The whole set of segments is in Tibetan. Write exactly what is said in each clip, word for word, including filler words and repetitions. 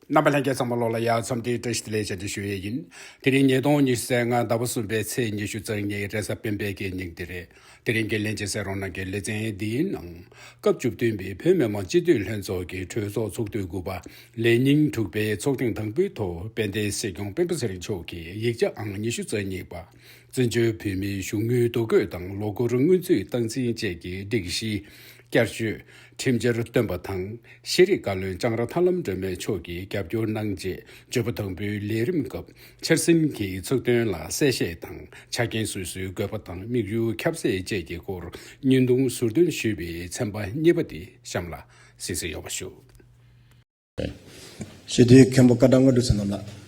རྣམ་པ་ལྷན་རྒྱས་ཚང་མ་ལོགས་ལ་ཡ་འཚམས་འདྲིའི་བཀྲ་ཤིས་བདེ་ལེགས་བཅར་འདྲི་ཞུ་ཡས་ཡིན། དེ་རིང་ཉིས་སྟོང་ཉི་ཤུ་རྩ་ལྔ་ཟླ་བ་གསུམ་པའི་ཚེས་ཉི་ཤུ་རྩ་གཉིས་རེས་གཟའ་སྤེན་པའི་གི་ཉིན་དེ་རེད། དེ་རིང་གི་ལྷན་རྒྱས་གསན་རོགས་གནང་གི་ལེ་ཚན་འདིའི་ནང་། སྐབས་བཅུ་བདུན་པའི་བོད་མི་མང་སྤྱི་འཐུས་ལྷན་ཚོགས་ཀྱི་གྲོས་ཚོགས་ཚོགས་དུས་དགུ་པ་ལས་ཉིན་དྲུག་པའི་ཚོགས་ཐེངས་དང་པོའི་ཐོག་དཔལ་ལྡན་སྲིད་སྐྱོང་སྤེན་པ་ཚེ་རིང་མཆོག་གིས་ཡིག་ཆ་ཨང་ཉི་ཤུ་རྩ་གཉིས་པ། བཙན་བྱོལ་བོད་མིའི་གཞུང་དངུལ་བསྡུ་སྐོས་དང་ལོ་འཁོར་སྔོན་ཚུད་སྟངས་འཛིན་བཅས་ཀྱི་སྒྲིག་གཞི་བསྐྱར་བཅོས་ཁྲིམས་འཆར་བཏོན་པ་དང་། ཤེས་རིག་བཀའ་བློན་ལྕང་ར་ཐར་ལམ་སྒྲོལ་མ་མཆོག་གིས་རྒྱབ་སྐྱོར་གནང་རྗེས། བརྗོད་པ་དང་པོའི་ལས་རིམ་སྐབས་འཆར་ཟིན་གྱི་ཚིག་དོན་ལ་གསལ་བཤད་དང་། ཆ་རྐྱེན་སོ་སོའི་དགོས་པ་དང་དམིགས་ཡུལ་ཁྱབ་གསལ་བཅས་ཀྱི་སྐོར་བརྙན་ཐུང་ཟུར་འདོན་ཞུས་པའི་ཚན་པ་གཉིས་པ་དེ་གཤམ་ལ་གཟིགས་གཟིགས་ཡོད་པ་ཞུ། སྤྱི་འཐུས་མཁན་པོ་བཀའ་བགྲང་དངོས་གྲུབ་བསོད་ནམས་ལགས།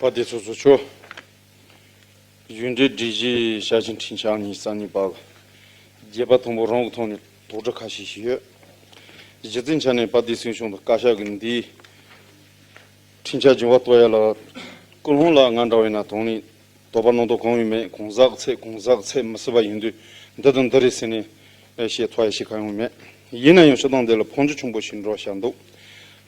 པ་དེ་ཚོ་ཚོ་ཆོ། གཞུང་འབྲེལ་སྒྲིག་གཞི་ཞལ་ཆེམས་འཕྲིན་ཕྲན་ཉི་ཤུ་རྩ་གཉིས་པ། བརྗེད་པ་དང་པོ་རང་གི་ཐོག་ནས་དོགས་འདྲི་ཁ་ཤས་ཤིག་ཡོད། གཞི་རྩའི་ཆ་ནས་པ་དེ་སྲིད་གཞུང་དང་བཀའ་ཤག་གི་འདིའི་འཕྲིན་ཕྲན་རྒྱུན་བ་གཏོད་ཡ་ལ། ཀུན་སློང་ལ་ང་འདྲ་བས་ན་དོན་ནི། དོགས་པ་སྣང་དོགས་གང་ཡང་མེད། གང་ཟག་ཚད་གང་ཟག་ཚད་མི་སྲིད་པ་ཡིན་དུས། འདི་དང་འདི་རེད་ཟེར་ནས་བཤད་ཐུབ་ཡ་ཞིག་གང་ཡང་མེད། ཡིན་ན་ཡང་སྤྱི་བཏང་འདི་ལ་འཕོ་འགྱུར་ཆེན་པོ་ཞིག་འགྲོ་བཞག་འདུག་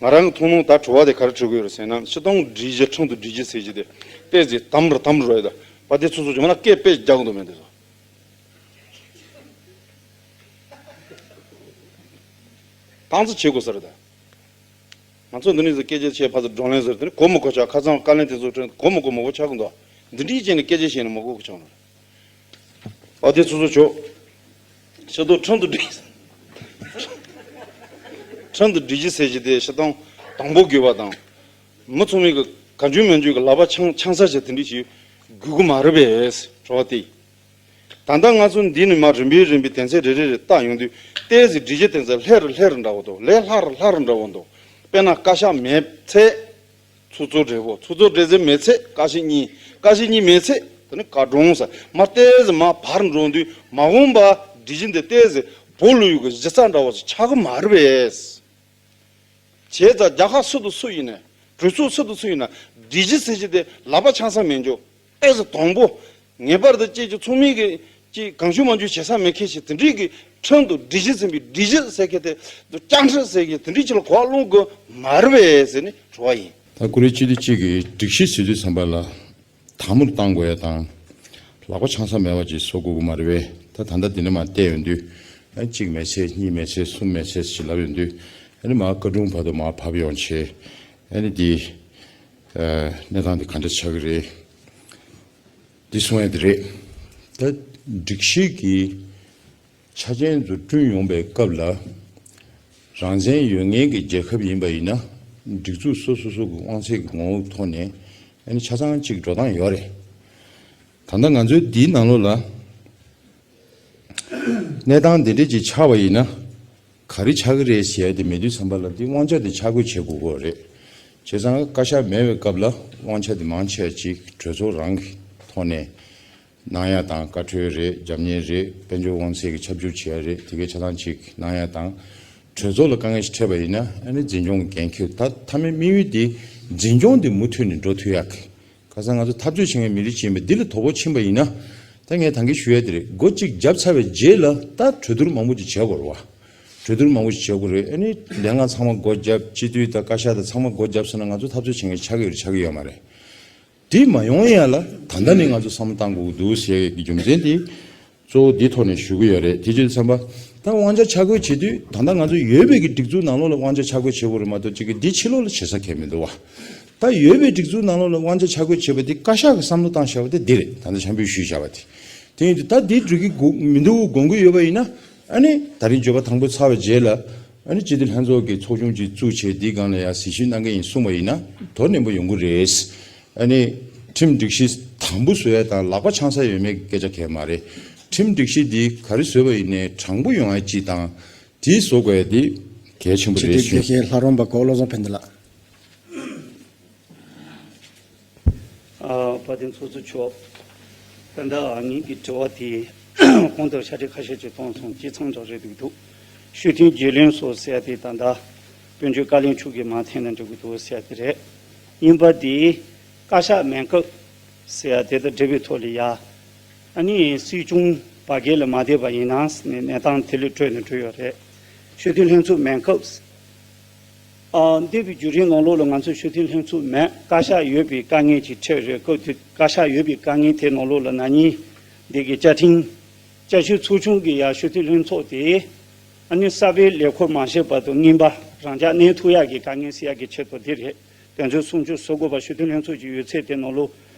ང་རང་གི་མཐོང་སྣང་ད་དྲི་བ་དེ་ག་རེ་དྲི་དགོས་རེད་ཟེར་ན། སྤྱི་བཏང་སྒྲིག་གཞི་ཁྲིམས་དང་སྒྲིག་གཞི་ཟེར་གྱི་དེ་ཏོག་ཙམ་དམ་རུ་དམ་རུ་རེད། ད་པ་དེ་ཚོ་ཚོ་ཇོ་མ་ན་སྐད་དཔེ་རྒྱག་གི་འདུག་མེད་དེ་ཚོ། ཏང་ཙི་བྱེད་དགོས་ས་རེད་ད། ང་ཚོ་འདི་ནས་ཟེར་སྐད་ཆ་བཤད་ཕ་ཚོ་བགྲོ་གླེང་ཟེར་དེ་ནི་གོ་མི་གོ་ཆགས། ཁ་སང་བཀའ་བློན་དེ་ཚོ་དྲན་གོ་མི་གོ་མི་གོ་ཆགས་གི་འདུག་འདི་འདྲའི་ཅན་ནས་སྐད་ཆ་བཤད་ན་མི་གོ་གི་ཆགས་ནོ། ཨ་དེ་ཚོ་ཚོ་ཆོག་ཤ་དོ་ཁྲིམས་དང་སྒྲིག་ཁྲིམས་དང་སྒྲིག་གཞི་ཟེར་གྱི་དེ་ཤ་སྟོང་དང་པོ་དགོས་པ་དང་། མི་ཚང་མས་གི་གང་བྱུང་མང་བྱུང་གི་ལག་པ་འཆང་འཆང་ས་བྱས་དེ་འདྲ་ཞིག་དགོས་གི་མ་རེད་པས་དྲི་བ་དེ། ད་ལྟ་ང་ཚོ་འདི་ནས་མར་རིམ་པས་རིམ་པས་དོན་ཚན་རེ་རེ་རེ་བལྟ་ཡོང་དུས། ཏོག་ཙམ་སྒྲིག་གཞི་དོན་ཚན་ལྷེ་རུ་ལྷེ་རུ་འདྲ་བོ་འདུག་ལས་སླ་རུ་སླ་རུ་འདྲ་བོ་འདུག་དཔེར་ན་བཀའ་ཤག་མེད་ཚེ་ཚོགས་གཙོ་སྦྲེལ་པོ། ཚོགས་གཙོ་སྦྲེལ་ཚེ་མེད་ཚེ་བཀའ་སྤྱི་གཉིས། བཀའ་སྤྱི་གཉིས་མེད་ཚེ་དེ་ནི་བཀའ་དྲུང་ཟེར། མར་ཏོག་ཙམ་མར་བར་འགྲོ་དུས་མ་འོངས་པ་སྒྲིག་གཞི་འདི་ཏོག་ཙམ་བོ་ལུ་ཡུ་གི་གཞི་རྩ་འདྲ་བོ་ཞིག་ཆགས་གི་མ་རེད་པས། བྱས་ཙང་རྒྱལ་ཁབ་སུ་དང་སུ་ཡིན་ནའི། གྲོས་ཚོགས་སུ་དང་སུ་ཡིན་ན་སྒྲིག་གཞི་ཟེར་གྱི་དེ་ལག་པ་འཆང་ས་མེད་འཇོག་ཨེ་ཟེར་དང་པོ། ངེས་པར་དུ་ཅིག་ཅིག་ཚང་མས་ཀྱི་ཅིག་གང་བྱུང་མང་བྱུང་བྱེད་ས་མེད་མཁན་ཞིག་དེ་འདྲའི་གི་ཁྲིམས་དང་སྒྲིག་གཞི་ཟིན་པའི་སྒྲིག་གཞི་ཟེར་མཁན་དེ་བསྐྱར་ཁྲིད་ཟེར་གྱི་དེ་འདྲའི་ཅིག་ལ་གོ་བ་སློང་དགོས་མ་རེད་པས་ཟེར་ནས་དྲི་བ་ཡིན། ད་ཀུ་རེ་སྤྱི་འཐུས་གཅིག་གིས་སྒྲིག་གཞི་ཟེར་དུས་ཙམ་པ་ལ། དམ་པོར་བཏང་དགོས་ཡ་དང་། ལག་པ་འཆང་ས་མེད་པ་ཅིག་བཟོ་དགོས་ཀྱི་མ་རེད་པས། ད་ད་ལྟ་འདི་ནས་མར་བལྟས་ཡོང་དུས། ཨ་གཅིག་མེད་ཚེ་གཉིས་མེད་ཚེ་གསུམ་མེད་ཚེ་ཞེས་ལབ་ཡོང་དུས། ཨ་ནི་མར་བཀའ་དྲུང་བར་དུ་མར་བབས་ཡོང་བྱས། ཨ་ནི་འདི། ཨ་གནས་སྟངས་འདི་ག་འདྲ་ཆགས་ཀྱི་རེད། འདི་གསུང་ཡ་འདི་རེད། ད་སྒྲིག་གཞི་གི་ཆ་རྐྱེན་ཚོ་བསྐྲུན་ཡོང་པའི་སྐབས་ལ། རང་བཙན་ཡོད་མཁན་གྱི་རྒྱལ་ཁབ་ཡིན་པ་ཡིན་ན། སྒྲིག་འཛུགས་སོ་སོ་སོ་གི་དབང་ཚད་ཀྱི་ངོ་བོ་ཐོག་ནས་ཨ་ནི་ཆ་ཚང་གཅིག་འགྲོ་སྟངས་ཡོད་རེད། ད་ལྟ་ང་ཚོའི་འདིའི་ནང་ལོགས་ལ་གནས་སྟངས་འདི་འདྲ་ཅིག་ཆགས་པ་ཡིན་ན། ག་རེ་ཆགས་ཀྱི་རེད་ཟེར་ཡ་དེ་མེད་དུས་ཙམ་པ་ལ་འདི་དབང་ཆ་དེ་ཆ་བགོས་བྱེད་དགོས་ཀྱི་རེད། བྱས་ཙང་བཀའ་ཤག་མེད་པའི་སྐབས་ལ་དབང་ཆ་དེ་མང་ཆེ་བ་ཅིག་གྲོས་ཚོགས་རང་གི་ཐོག་ནས་གནང་ཡ་དང་། བཀའ་འཁྲོལ་རེད། རྒྱབ་གཉེར་རེད། དཔལ་འབྱོར་དབང་ཚད་ཀྱི་ཁྱབ་བསྒྱུར་བྱེད་ཡ་རེད། དེ་གའི་ཆ་ཚང་ཅིག་གནང་ཡ་དང་། གྲོས་ཚོགས་ལ་དཀའ་ངལ་ཞིག་འཕྲད་པ་ཡིན་ན་ཨ་ནི་འཛིན་སྐྱོང་གི་འགན་འཁྱེར། ད་མཐའ་མའི་དམིགས་ཡུལ་དེ་འཛིན་སྐྱོང་དེ་མུ་མཐུད་ནས་འགྲོ་ཐུབ་ཡག་གི། ཁ་སང་ང་ཚོ་འཐབ་རྩོད་བྱེད་མཁན་མི་རིགས་ཅིག་ཡིན་པ་འདི་ལ་དོ་ཕོག་ཕྱིན་པ་ཡིན་ན། ད་ངས་ད་གིན་ཞུ་ཡ་དེ་རེད། སྒོ་གཅིག་བརྒྱབ་ཚར་བའི་རྗེས་ལ་ད་གྲོས་བསྡུར་མང་པོ་ཅིག་བྱེད་དགོས་རེད་བ། གྲོས་བསྡུར་མང་པོ་ཞིག་བྱེད་དགོས་རེད། ཨ་ནི་ལས་འགན་ཚང་མ་སྒོ་བརྒྱབ། སྤྱི་འཐུས་དང་བཀའ་ཤག་དང་ཚང་མ་སྒོ་བརྒྱབ་སོང་ན་ང་ཚོ་འཐབ་རྩོད་བྱེད་མཁན་ཆགས་ཀྱི་ཡོད་རེད་ཆགས་ཀྱི་ཡོད་མ་རེད། དེ་མ་ཡོང་ཡ་ལ་ད་ལྟ་ནས་ང་ཚོ་བསམ་བློ་བཏང་དགོས་ཀྱི་འདུག་ཟེར་ཡ་གི་རྒྱུ་མཚན་དེ་གཙོ་བོ་འདི་ཐོག་ནས་ཞུ་གི་ཡོད་རེད། དེ་བྱས་ཙང་ད་དབང་ཆ་ཆ་བགོས་བྱེད་དུས་ད་ལྟ་ང་ཚོ་ཡོད་པའི་གི་སྒྲིག་འཛུགས་ནང་ལོགས་ལ་དབང་ཆ་ཆ་བགོས་བྱེད་དགོས་རེད་མ་གཏོགས་གཅིག་གི་འདི་ཕྱི་ལོགས་ལ་བྱེད་ས་གང་ཡང་མི་འདུག་བ། ད་ཡོད་པའི་སྒྲིག་འཛུགས་ནང་ལོགས་ལ་དབང་ཆ་ཆ་བགོས་བྱེད་པ་དེ་བཀའ་ཤག་གི་བསམ་བློ་བཏང་བཞག་པ་དེ་འདི་རེད། ད་ལྟ་ཆ་འབུལ་ཞུས་བཞག་པ་དེ། དེ་ཡིན་དུས་ད་འདི་འགྲིག་གི་དགོས་མི་འདུག་དགོངས་ཀྱི་ཡོད་པ་ཡིན་ན། ཨ་ནི་ད་རིང་བརྗོད་པ་དང་པོ་ཚར་བའི་རྗེས་ལ་ཨ་ནི་སྤྱི་འཐུས་ལྷན་ཚོགས་ཀྱི་ཚོགས་ཆུང་ཅིག་བཙུགས་བྱས་འདིའི་སྒང་ལ་ཡང་གཟིགས་ཞིབ་གནང་གི་ཡིན་གསུངས་པ་ཡིན་ན་དོ་ནན་པོ་ཡོང་གི་རེད། ཨ་ནི་ཁྲིམས་སྒྲིག་གཞི་དམ་པོ་བཟོ་ཡ་དང་ལག་པ་འཆང་ས་ཡོད་མེད་ཀྱི་སྐད་ཆ་གང་ཡང་མ་རེད། ཁྲིམས་སྒྲིག་གཞི་འདི་ག་རེ་བཟོས་པ་ཡིན་ནའི་དྲང་པོ་ཡོང་ཡ་གཅིག་དང་། དེ་བཟོ་དགོས་ཡ་དེ་གལ་ཆེན་པོ་སྤྱི་རེད་འཐུས་དགེ་གསུངས། བཤེས་ལྷ་རམས་པ་གོ་བློ་བཟང་ཕན་བདེ་ལགས། ཨ་དཔལ་ལྡན་ཚོགས་གཙོ་མཆོག་ད་ལྟ་ངེད་ཀྱི་དྲི་བ་དེ་གོང་དུ་ཕྱག་བྲིས་ཁ་ཤས་ཅིག་བཏང་སོང་། ཇི་ཙམ་ཅིག་རེད་འདུག་འདུག་ཤུགས་མཐུན་བརྗེ་ལེན་སོགས་ཟེར་ཡ་དེ་ད་ལྟ་དཔལ་འབྱོར་བཀའ་བློན་མཆོག་གིས་མ་འཐེན་ན་འགྲིག་གི་འདུག་ཟེར་ཡ་དེ་རེད། གཉིས་པ་དེ་བཀའ་ཤག་མེད་སྐབས་ཟེར་ཡ་དེ་དང་འབྲེལ་བའི་ཐོག་ལ་ཡ། ཨ་ནི་སྲིད་སྐྱོང་བར་བརྒལ་ལ་མ་བསྡད་པ་ཡིན་ན་ཟེར་ནས་གནས་སྟངས་དེ་ལས་གྲོལ་ནས་གྲོལ་ཡོད་རེད། སྤྱི་འཐུས་ལྷན་ཚོགས་མེད་སྐབས། ཨ། འདས་པའི་བརྒྱུད་རིམ་ནང་ལོགས་ལ་ང་ཚོ་སྤྱི་འཐུས་ལྷན་ཚོགས་མེད། བཀའ་ཤག་ཡོད་པའི་དཀའ་ངལ་གྱི་ཁྲོད་རེད། སྐབས་དེ་བཀའ་ཤག་ཡོད་པའི་དཀའ་ངལ་དེ་ནང་ལོགས་ལ་ན་ནིང་འདི་གི་བཅའ་ཁྲིམས་བསྐྱར་ཞིབ་ཚོགས་ཆུང་གི་ཡ་སྤྱི་འཐུས་ལྷན་ཚོགས་དེ། ཨ་ནི་གསར་པའི་ལས་ཁུར་མ་བྱས་བར་དུ་རྔན་པ་རང་འཇགས་གནས་ཐུབ་ཡག་གི་དཀའ་ངལ་སེལ་ཡག་གི་ཆེད་དུ་འདི་རེད། དོན་ཚན་སུམ་ཅུ་སོ་དགུ་པ་སྤྱི་འཐུས་ལྷན་ཚོགས་ཀྱི་ཡོད་ཚད་དེ་ནང་ལོགས།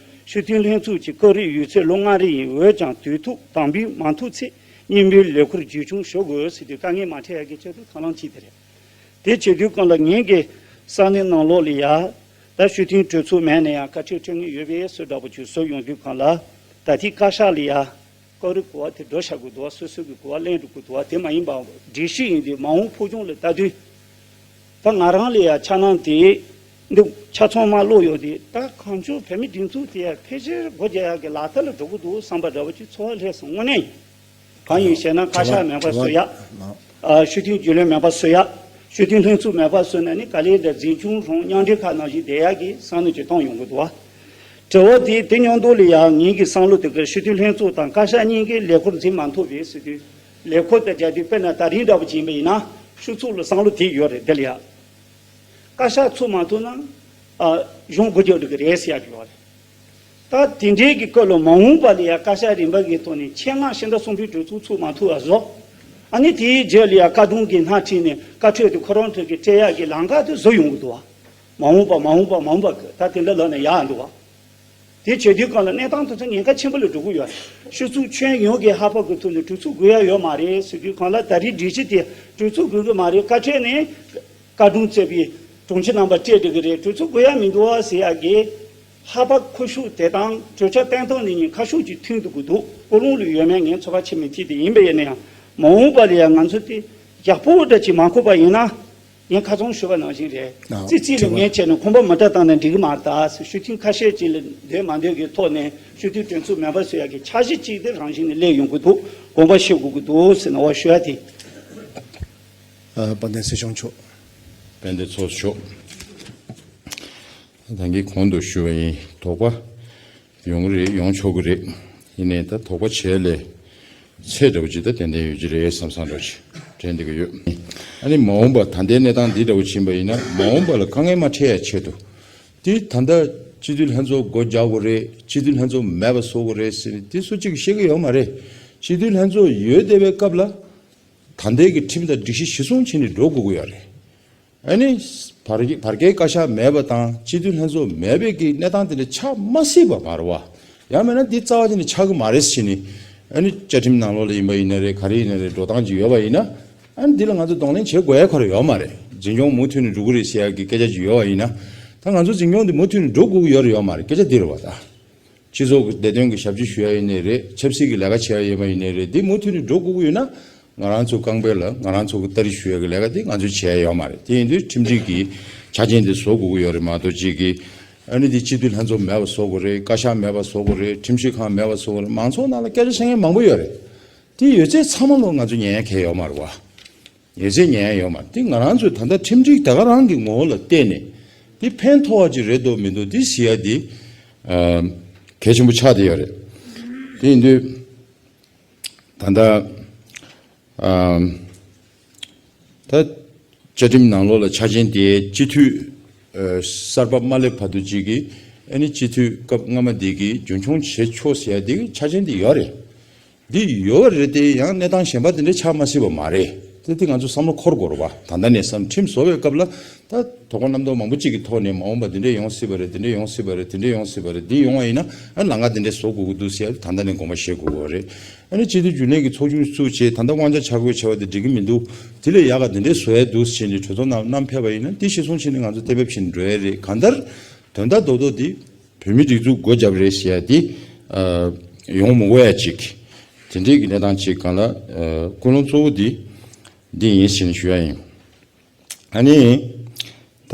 སྤྱི་འཐུས་ལྷན་ཚོགས་ཀྱི་སྐབས་རེའི་ཡོད་ཚད་ལོ་ལྔ་རེ་ཡིན། འོན་ཀྱང་དུས་ཐོག་དམ་འབུལ་མ་ཐུབ་ཚེ་རྔན་པའི་ལས་ཁུར་བརྗེ་ཆུང་ཞུ་དགོས་ཟེར་དུས་དཀའ་ངལ་མ་འཕྲད་ཡག་གི་ཆེད་དུ་ཐབས་ལམ་གཅིག་དེ་རེད། དེ་བྱེད་དུས་གང་ལ་ངེད་ཀྱི་ས་གནས་ནང་ལོགས་ལ་ཡ། ད་སྤྱི་འཐུས་གྲོས་ཚོགས་མེད་ན་ཡང་བཀའ་ཁྲིར་སྤྲོད་མཁན་ཡོད་པའི་སྲོལ་འདྲ་པོ་ཅིག་བཟོ་ཡོང་དུས་གང་ལ། ད་ལྟའི་བཀའ་ཤག་ལ་ཡ། སྐབས་རེ་གོ་བ་དེ་འགྲོ་བཞག་དགོས་འདུག་བ། སོ་སོ་གི་གོ་བ་ལེན་འགྲོ་དགོས་འདུག་བ། དེ་མ་ཡིན་པ་སྒྲིག་གཞི་ཡིན་དུས་མ་འོངས་ཕུགས་རྒྱང་ལ་ལྟ་དུས། ད་ང་རང་ལ་ཡ་འཆར་སྣང་དེ་འདི་ཆ་ཚང་མ་ཀློག་ཡོང་དུས། ད་གང་བྱུང་བོད་མི་སྒྲིག་འཛུགས་དེ་ཡ་ཕལ་ཆེར་སྒོ་རྒྱག་ཡག་གི་ལག་བསྟར་ལ་འགྲོ་གི་འདུག་བསམ་པ་འདྲ་བོ་ཅིག་ཚོར་བ་སླེབས་སོང་། དངོས་གནས་ཡིན། གང་ཡིན་ཞེ་ན། བཀའ་ཤག་མེད་པ་བཟོ་ཡག་ཨ། སྤྱི་འཐུས་རྒྱུན་ལས་མེད་པ་བཟོ་ཡག་སྤྱི་འཐུས་ལྷན་ཚོགས་མེད་པ་བཟོས་ན་ནི་ག་ལེར་འདྲ་འཛིན་སྐྱོང་རང་མཉམ་འབྲེལ་ཁག་ནང་བཞིན་བསྡད་ཡག་གི་བསམ་བློ་ཅིག་བཏང་ཡོང་གི་འདུག་བ། དྲི་བ་དེ་དེ་མཉམ་དུ་ལ་ཡང་ངེད་ཀྱི་བསམ་བློ་དེ་གར་སྤྱི་འཐུས་ལྷན་ཚོགས་དང་བཀའ་ཤག་གཉིས་ཀའི་ལས་ཁུར་འཛིན་མ་ཐུབ་པའི་ཟེར་དུས། ལས་ཁུར་དང་སྦྱར་དུས་དཔེར་ན་ད་རིང་འདྲ་པོ་ཅིག་ཡིན་པ་ཡིན་ན་སྤྱི་ཚོགས་ལ་བསམ་བློ་དེ་ཡོད་རེད། དེ་ལ་ཡང་བཀའ་ཤག་ཚུགས་མ་ཐུབ་ན། ཨ། གཞུང་སྒོ་རྒྱག་འགྲོ་གི་རེད་ཟེར་ཡག་ཡོད་རེད། ད་དེ་འདྲའི་གི་སྐབས་ལ་མ་འོངས་པ་ལ་ཡང་བཀའ་ཤག་རིམ་པ་གི་ཐོག་ནས་ཆེད་མངགས་ཕྱི་ཟླ་གསུམ་པའི་གྲོས་ཚོགས་ཚུགས་མ་ཐུབ་པ་བཟོ། ཨ་ནི་དེའི་རྗེས་ལ་ཡང་བཀའ་དྲུང་གིས་སྣེ་ཁྲིད་ནས་བཀའ་ཁྲོལ་དེ་ཁོ་རང་ཚོ་གིས་སྤྲད་ཡག་གི་ལམ་ཁ་དེ་བཟོ་ཡོང་གི་འདུག་བ། མ་འོངས་པ་མ་འོངས་པ་མ་འོངས་པ་ད་དེ་འདྲ་ལབ་ནས་ཡག་འདུག་བ། དེ་བྱེད་དུས་གང་ལ་གནས་སྟངས་དེ་ཚོ་ཉེན་ཁ་ཆེན་པོ་ལ་འགྲོ་གི་ཡོད། སྤྱི་ཚོགས་ཁྱོན་ཡོངས་ཀྱི་ཧ་པ་གི་ཐོག་ནས་གྲོས་ཚོགས་དགོས་ཡ་ཡོད་མ་རེད་ཟེར་དུས་གང་ལ། ད་རེས་སྒྲིག་གཞི་དེ་གྲོས་ཚོགས་དགོས་གི་མ་རེད། བཀའ་ཁྲོལ་ནས་བཀའ་དྲུང་གཙོས་པའི་དྲུང་ཆེ་རྣམ་པ་སྤྲད་འགྲོ་གི་རེད། གྲོས་ཚོགས་དགོས་ཡ་མི་འདུག་བ་ཟེར་ཡ་གི་ཧ་པ་ཁུ་བྱུག་དེ་དང་གྲོས་འཆར་བཏོན་སྟངས་ནི་གཉིས་ཁ་ཕྱོགས་ཀྱིས་མཐུན་འགྲོ་གི་འདུག་ཀུན་སློང་ལ་ཡོད་མེད་ངས་ཚོད་དཔག་བྱེད་མི་ཐུབ། དེ་ཡིན་པ་ཡིན་ན་ཡང་མ་འོངས་པ་ལ་ཡང་ང་ཚོ་དེ་ཡག་པོ་འདྲ་ཅིག་མ་འཁོར་བ་ཡིན་ན། ངས་ཁ་ཚོན་ཞུས་པ་ནང་བཞིན་རེད། ཨ། ཙི་ཙི་ལ་ངས་བྱས་ནས་ཁོམ་པ་མ་འདྲ་བཏང་ན་འགྲིག་གི་མ་རེད་ད། སྤྱི་འཐུས་ཁ་ཤས་ཅིག་ལ་འདོད་མ་འདོད་ཀྱི་ཐོག་ནས་སྤྱི་འཐུས་གྲོས་ཚོགས་མེད་པ་བཟོ་ཡག་གི་འཆར་གཞི་ཅིག་དེ་རང་བཞིན་ནས་སླེབས་ཡོང་གི་འདུག་དགོངས་པ་བཞེས་དགོས་ཀྱི་འདུག་ཟེར་ནས་འོ་ཞུ་ཡ་དེ། ཨ། དཔལ་ལྡན་སྲིད་སྐྱོང་མཆོག་དཔལ་ལྡན་ཚོགས་གཙོ་མཆོག་ད་གིན་གོང་དུ་ཞུ་བ་ཡིན། དོགས་པ་ཡོང་གི་རེད། ཡོང་ཆོག་གི་རེད། ཡིན་ནའི་ད་དོགས་པ་བྱས་ལས་ཚད་འདྲ་བོ་ཅིག་ད་ཏན་ཏན་ཡོད་ཀྱི་རེད་བསམ་བསམ་འདྲ་བོ་ཅིག་དྲན་བསྡད་ཀྱི་ཡོད། ཨ་ནི་མ་འོངས་པ་ད་ལྟའི་གནས་སྟངས་འདི་འདྲ་བོ་ཕྱིན་པ་ཡིན་ན་མ་འོངས་པ་ལ་དཀའ་ངལ་མ་འཕྲད་ཡ་ཆེད་དུ། དེ་ད་ལྟ་སྤྱི་འཐུས་ལྷན་ཚོགས་སྒོ་རྒྱག་དགོས་རེད། སྤྱི་འཐུས་ལྷན་ཚོགས་མེད་པ་བཟོ་དགོས་རེད་ཟེར་ནས་དེ་སུ་གཅིག་གིས་བཤད་ཀྱི་ཡོད་མ་རེད། སྤྱི་འཐུས་ལྷན་ཚོགས་ཡོད་བསྡད་པའི་སྐབས་ལ་ད་ལྟའི་གི་ཁྲིམས་དང་སྒྲིག་གཞི་གཞིར་བཟུང་བྱས་ནས་འགྲོ་དགོས་ཀྱི་ཡོད་རེད། ཨ་ནི་བར་བར་བརྒལ་བཀའ་ཤག་མེད་པ་དང་སྤྱི་འཐུས་ལྷན་ཚོགས་མེད་པའི་གི་གནས་སྟངས་དེ་འདྲ་ཆགས་མ་སྲིད་པ་མ་རེད་བ། ཡང་མིན་ན་འདི་རྩ་བ་ཉིད་ནས་ཆགས་ཀྱི་མ་རེད་ཟེར་ནས། ཨ་ནི་བཅའ་ཁྲིམས་ནང་ལོགས་ལ་ཡིན་པ་ཡིན་ན་རེད། ག་རེ་ཡིན་ན་རེད། འགྲོ་སྟངས་ཅིག་ཡོད་པ་ཡིན་ན། ཨ་ནི་འདི་ལ་ང་ཚོ་གདོང་ལེན་བྱེད་དགོས་ཡ་ཁོ་རང་ཡོད་མ་རེད། འཛིན་སྐྱོང་མུ་མཐུད་ནས་འགྲོ་གི་རེད་ཟེར་ཡ་གི་སྐད་ཆ་ཅིག་ཡོད་པ་ཡིན་ན། ད་ང་ཚོ་འཛིན་སྐྱོང་འདི་མུ་མཐུད་ནས་འགྲོ་དགོས་ཀྱི་ཡོད་རེད་ཡོད་མ་རེད། སྐད་ཆ་འདི་རེད་བ་ད། སྤྱི་ཚོགས་ཀྱི་བདེ་དོན་གྱི་ཞབས་ཕྱི་ཞུ་ཡ་ཡིན་ནའི་རེད། ཆབ་སྲིད་ཀྱི་ལས་ཀ་བྱེད་ཡ་ཡིན་པ་ཡིན་ནའི་རེད། འདི་མུ་མཐུད་ནས་འགྲོ་དགོས་ཀྱི་ཡོད་ན། ང་རང་ཚོ་རྐང་པའི་ལ་ང་རང་ཚོ་གི་ལྟ་རེ་ཞུ་ཡ་གི་ལས་ཀ་འདི་ང་ཚོས་བྱེད་ཡ་ཡོད་མ་རེད། དེ་ཡིན་དུས་ཁྲིམས་སྒྲིག་གི་ཆ་རྐྱེན་འདི་བཟོ་དགོས་ཀྱི་ཡོད་རེད་མ་གཏོགས། གཅིག་གིས་ཨ་ནི་འདི་སྤྱི་འཐུས་ལྷན་ཚོགས་མེད་པ་བཟོ་དགོས་རེད། བཀའ་ཤག་མེད་པ་བཟོ་དགོས་རེད། ཁྲིམས་ཞིབ་ཁང་མེད་པ་བཟོ་དགོས་རེད། མང་ཚོགས་ནང་ལ་སྐད་ཆ་བཤད་མཁན་མང་པོ་ཡོད་རེད། དེ་ཡོད་ཚད་ཚང་མ་ལོ་ང་ཚོ་ཉན་ཡ་གང་ཡང་ཡོད་མ་རེད་བ། ཡོད་ཚད་ཉན་ཡ་ཡོད་མ་རེད། དེ་ང་རང་ཚོས་ད་ལྟ་ཁྲིམས་སྒྲིག་དེ་ག་རང་གི་ངོ་བོ་ལ་བལྟས་ནས་དེ་ཕན་ཐོགས་པ་ཅིག་རེད་འདུག་མི་འདུག་དེ་གཟིགས་ཡ་དེ་ཨ་གལ་ཆེན་པོ་ཆགས་བསྡད་ཡོད་རེད། དེ་ཡིན་དུས་ད་ལྟ་ཨ་ད་བཅའ་ཁྲིམས་ནང་ལོགས་ལ་ཆ་རྐྱེན་དེ་སྤྱི་འཐུས་ཨ་གསར་པ་མ་སླེབས་བར་དུ་ཅིག་གིས་ཨ་ནི་སྤྱི་འཐུས་སྐབས་སྔ་མ་དེ་གིས་རྒྱུན་འཁྱོངས་བྱེད་ཆོག་ཟེར་ཡ་དེ་ཆ་རྐྱེན་དེ་ཡོད་རེད། འདི་ཡོད་རེད་དེ་ཡང་གནས་སྟངས་གཞན་པ་དེ་འདྲ་ཆགས་མ་སྲིད་པ་མ་རེད། དེ་དེ་ང་ཚོ་བསམ་བློ་འཁོར་དགོས་རེད་བ། ད་ལྟ་ནས་བསམ་ཁྲིམས་བཟོ་བའི་སྐབས་ལ་ད་དོགས་པ་རྣམ་རྟོག་མང་པོ་གཅིག་གི་ཐོག་ནས་མ་འོངས་པ་དེ་འདྲ་ཡོང་སྲིད་པ་རེད། དེ་འདྲ་ཡོང་སྲིད་པ་རེད། དེ་འདྲ་ཡོང་སྲིད་པ་རེད། འདི་ཡོང་བ་ཡིན་ན་ཨ་ལམ་ཁ་དེ་འདྲ་བཟོ་དགོས་ཀྱི་འདུག་ཟེར་ད་ལྟ་ནས་དགོངས་པ་བཞེས་དགོས་ཀྱི་རེད། ཨ་ནི་སྤྱི་འཐུས་རྒྱུན་ལས་ཀྱི་ཚོགས་ཆུང་བཙུགས་བྱས་ད་ལྟ་དབང་ཆ་ཆ་བགོས་བྱས་པ་དེ་འགྲིག་གི་མི་འདུག་དེ་ལས་ཡག་ག་དེ་འདྲ་བཟོ་ཡ་འདུག་ཟེར་ནས་གྲོས་ཚོགས་ནང་བསྣམས་ཕེབས་པ་ཡིན་ན་དེ་གཞིར་བཟུང་བྱས་ནས་ང་ཚོ་གཏན་འབེབས་བྱས་ནས་འགྲོ་ཡ་རེད། གང་ལྟར་དོན་དག་རྡོག་རྡོག་དེ། བོད་མིའི་སྒྲིག་འཛུགས་སྒོ་བརྒྱབ་རེད་ཟེར་ཡ་དེ་ཨ་ཡོང་མི་དགོས་ཡ་ཅིག་དེ་འདྲའི་གི་གནས་སྟངས་ཅིག་སྒང་ལ་ཨ་ཀུན་སློང་གཙོ་བོ་དེ་འདི་ཡིན་ཟེར་ནས་ཞུ་ཡ་ཡིན། ཨ་ནི་ད་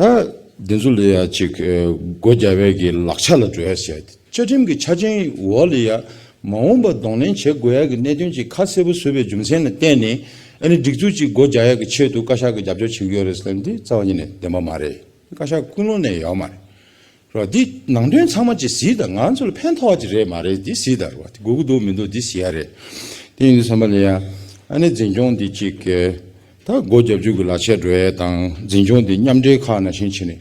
འདི་ཚོ་ལ་ཡ་ཅིག་ཨ་སྒོ་བརྒྱབ་ཡ་གི་ལག་ཆ་ལ་འགྲོ་ཡ་ཟེར་ཡ་དེ་བཅའ་ཁྲིམས་ཀྱི་ཆ་རྐྱེན་འོག་ལ་ཡ་མ་འོངས་པ་གདོང་ལེན་བྱེད་དགོས་ཡ་གི་གནད་དོན་ཅིག་ཁ་གསལ་པོ་བཟོས་པའི་རྒྱུ་མཚན་ལ་བརྟེན་ནས་ཨ་ནི་སྒྲིག་འཛུགས་ཅིག་སྒོ་རྒྱག་ཡ་གི་ཆེད་དུ་བཀའ་ཤག་གི་རྒྱབ་སྐྱོར་བྱེད་ཀྱི་ཡོད་རེད་ཟེར་ན་འདི་རྩ་བ་ཉིད་ནས་བདེན་པ་མ་རེད། བཀའ་ཤག་ཀུན་སློང་ནས་ཡོད་མ་རེད། རེད་བ། འདི་ནང་དོན་ཚང་མ་ཅིག་གཟིགས་དང་། ང་ཚོ་ལ་ཕན་ཐོགས་པ་ཅིག་རེད་མ་རེད་འདི་གཟིགས་དང་། རེད་བ། དེ་དགོས་ཀྱི་འདུག་མི་འདུག་འདི་གཟིགས་ཡ་རེད། དེ་ཡིན་དུས་ཙམ་པ་ལ་ཡ་ཨ་ནི་འཛིན་སྐྱོང་འདི་ཅིག་གི་ ད་སྒོ་རྒྱབ་ལྗོངས་ཀྱི་ལག་ཆ་འགྲོ་ཡས་དང་འཛིན་སྐྱོང་དེ་མཉམ་འབྲེལ་ཁག་ནང་བཞིན་བྱས་ནས་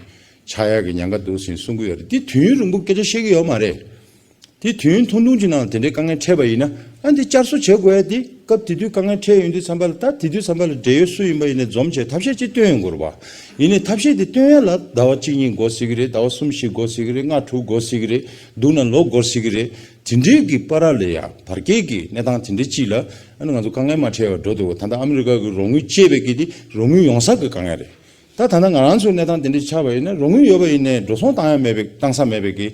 ཆགས་ཡག་གི་ཉེན་ཁ་འདུག་ཟེར་གསུང་གི་ཡོད་རེད། དེ་དུས་ཡུན་རིང་པོ་སྐད་ཆ་བཤད་ཀྱི་ཡོད་མ་རེད། དེ་དུས་ཡུན་ཐུང་ཐུང་གི་ནང་དེ་འདྲའི་དཀའ་ངལ་འཕྲད་པ་ཡིན་ན། ཨ་འདི་བསྐྱར་གསོ་བྱེད་དགོས་ཡ་དེ་སྐབས་དེ་དུས་དཀའ་ངལ་འཕྲད་ཡོང་དུས་ཙམ་པ་ལ། ད་དེ་དུས་ཙམ་པ་ལ་འབྲེལ་ཡོད་སུ་ཡིན་པ་ཡིན་ནའི་འཛོམས་བྱས་ཐབས་ཤེས་ཅིག་བཏོན་ཡོང་དགོས་རེད་པ། ཡིན་ནའི་ཐབས་ཤེས་དེ་བཏོན་ཡ་ལ་ཟླ་བ་གཅིག་གཉིས་འགོར་སྲིད་ཀྱི་རེད། ཟླ་བ་གསུམ་བཞི་འགོར་སྲིད་ཀྱི་རེད། ལྔ་དྲུག་འགོར་སྲིད་ཀྱི་རེད། སྡུག་ན་ལོ་འགོར་སྲིད་ཀྱི་རེད། དེ་འདྲའི་གི་བར་ལ་ཡ་བར་བསྐལ་གྱི་གནས་སྟངས་དེ་འདྲའི་ཅིག་ལ་ཨ་ནི་ང་ཚོ་དཀའ་ངལ་མ་འཕྲད་པར་འགྲོ་འདུག། ད་ལྟ་ཨ་མི་རི་ཀ་གི་རོགས་དངུལ་བཅད་པའི་གི་དེ་རོགས་དངུལ་ཡོང་ས་གི་དཀའ་ངལ་རེད། ད་ད་ལྟ་ང་རང་ཚོའི་གནས་སྟངས་དེ་འདྲ་ཆགས་པ་ཡིན་ན། རོགས་དངུལ་ཡོད་པ་ཡིན་ནའི་འགྲོ་སོང་བཏང་ཡ་མེད་པའི། བཏང་ས་མེད་པའི་གི།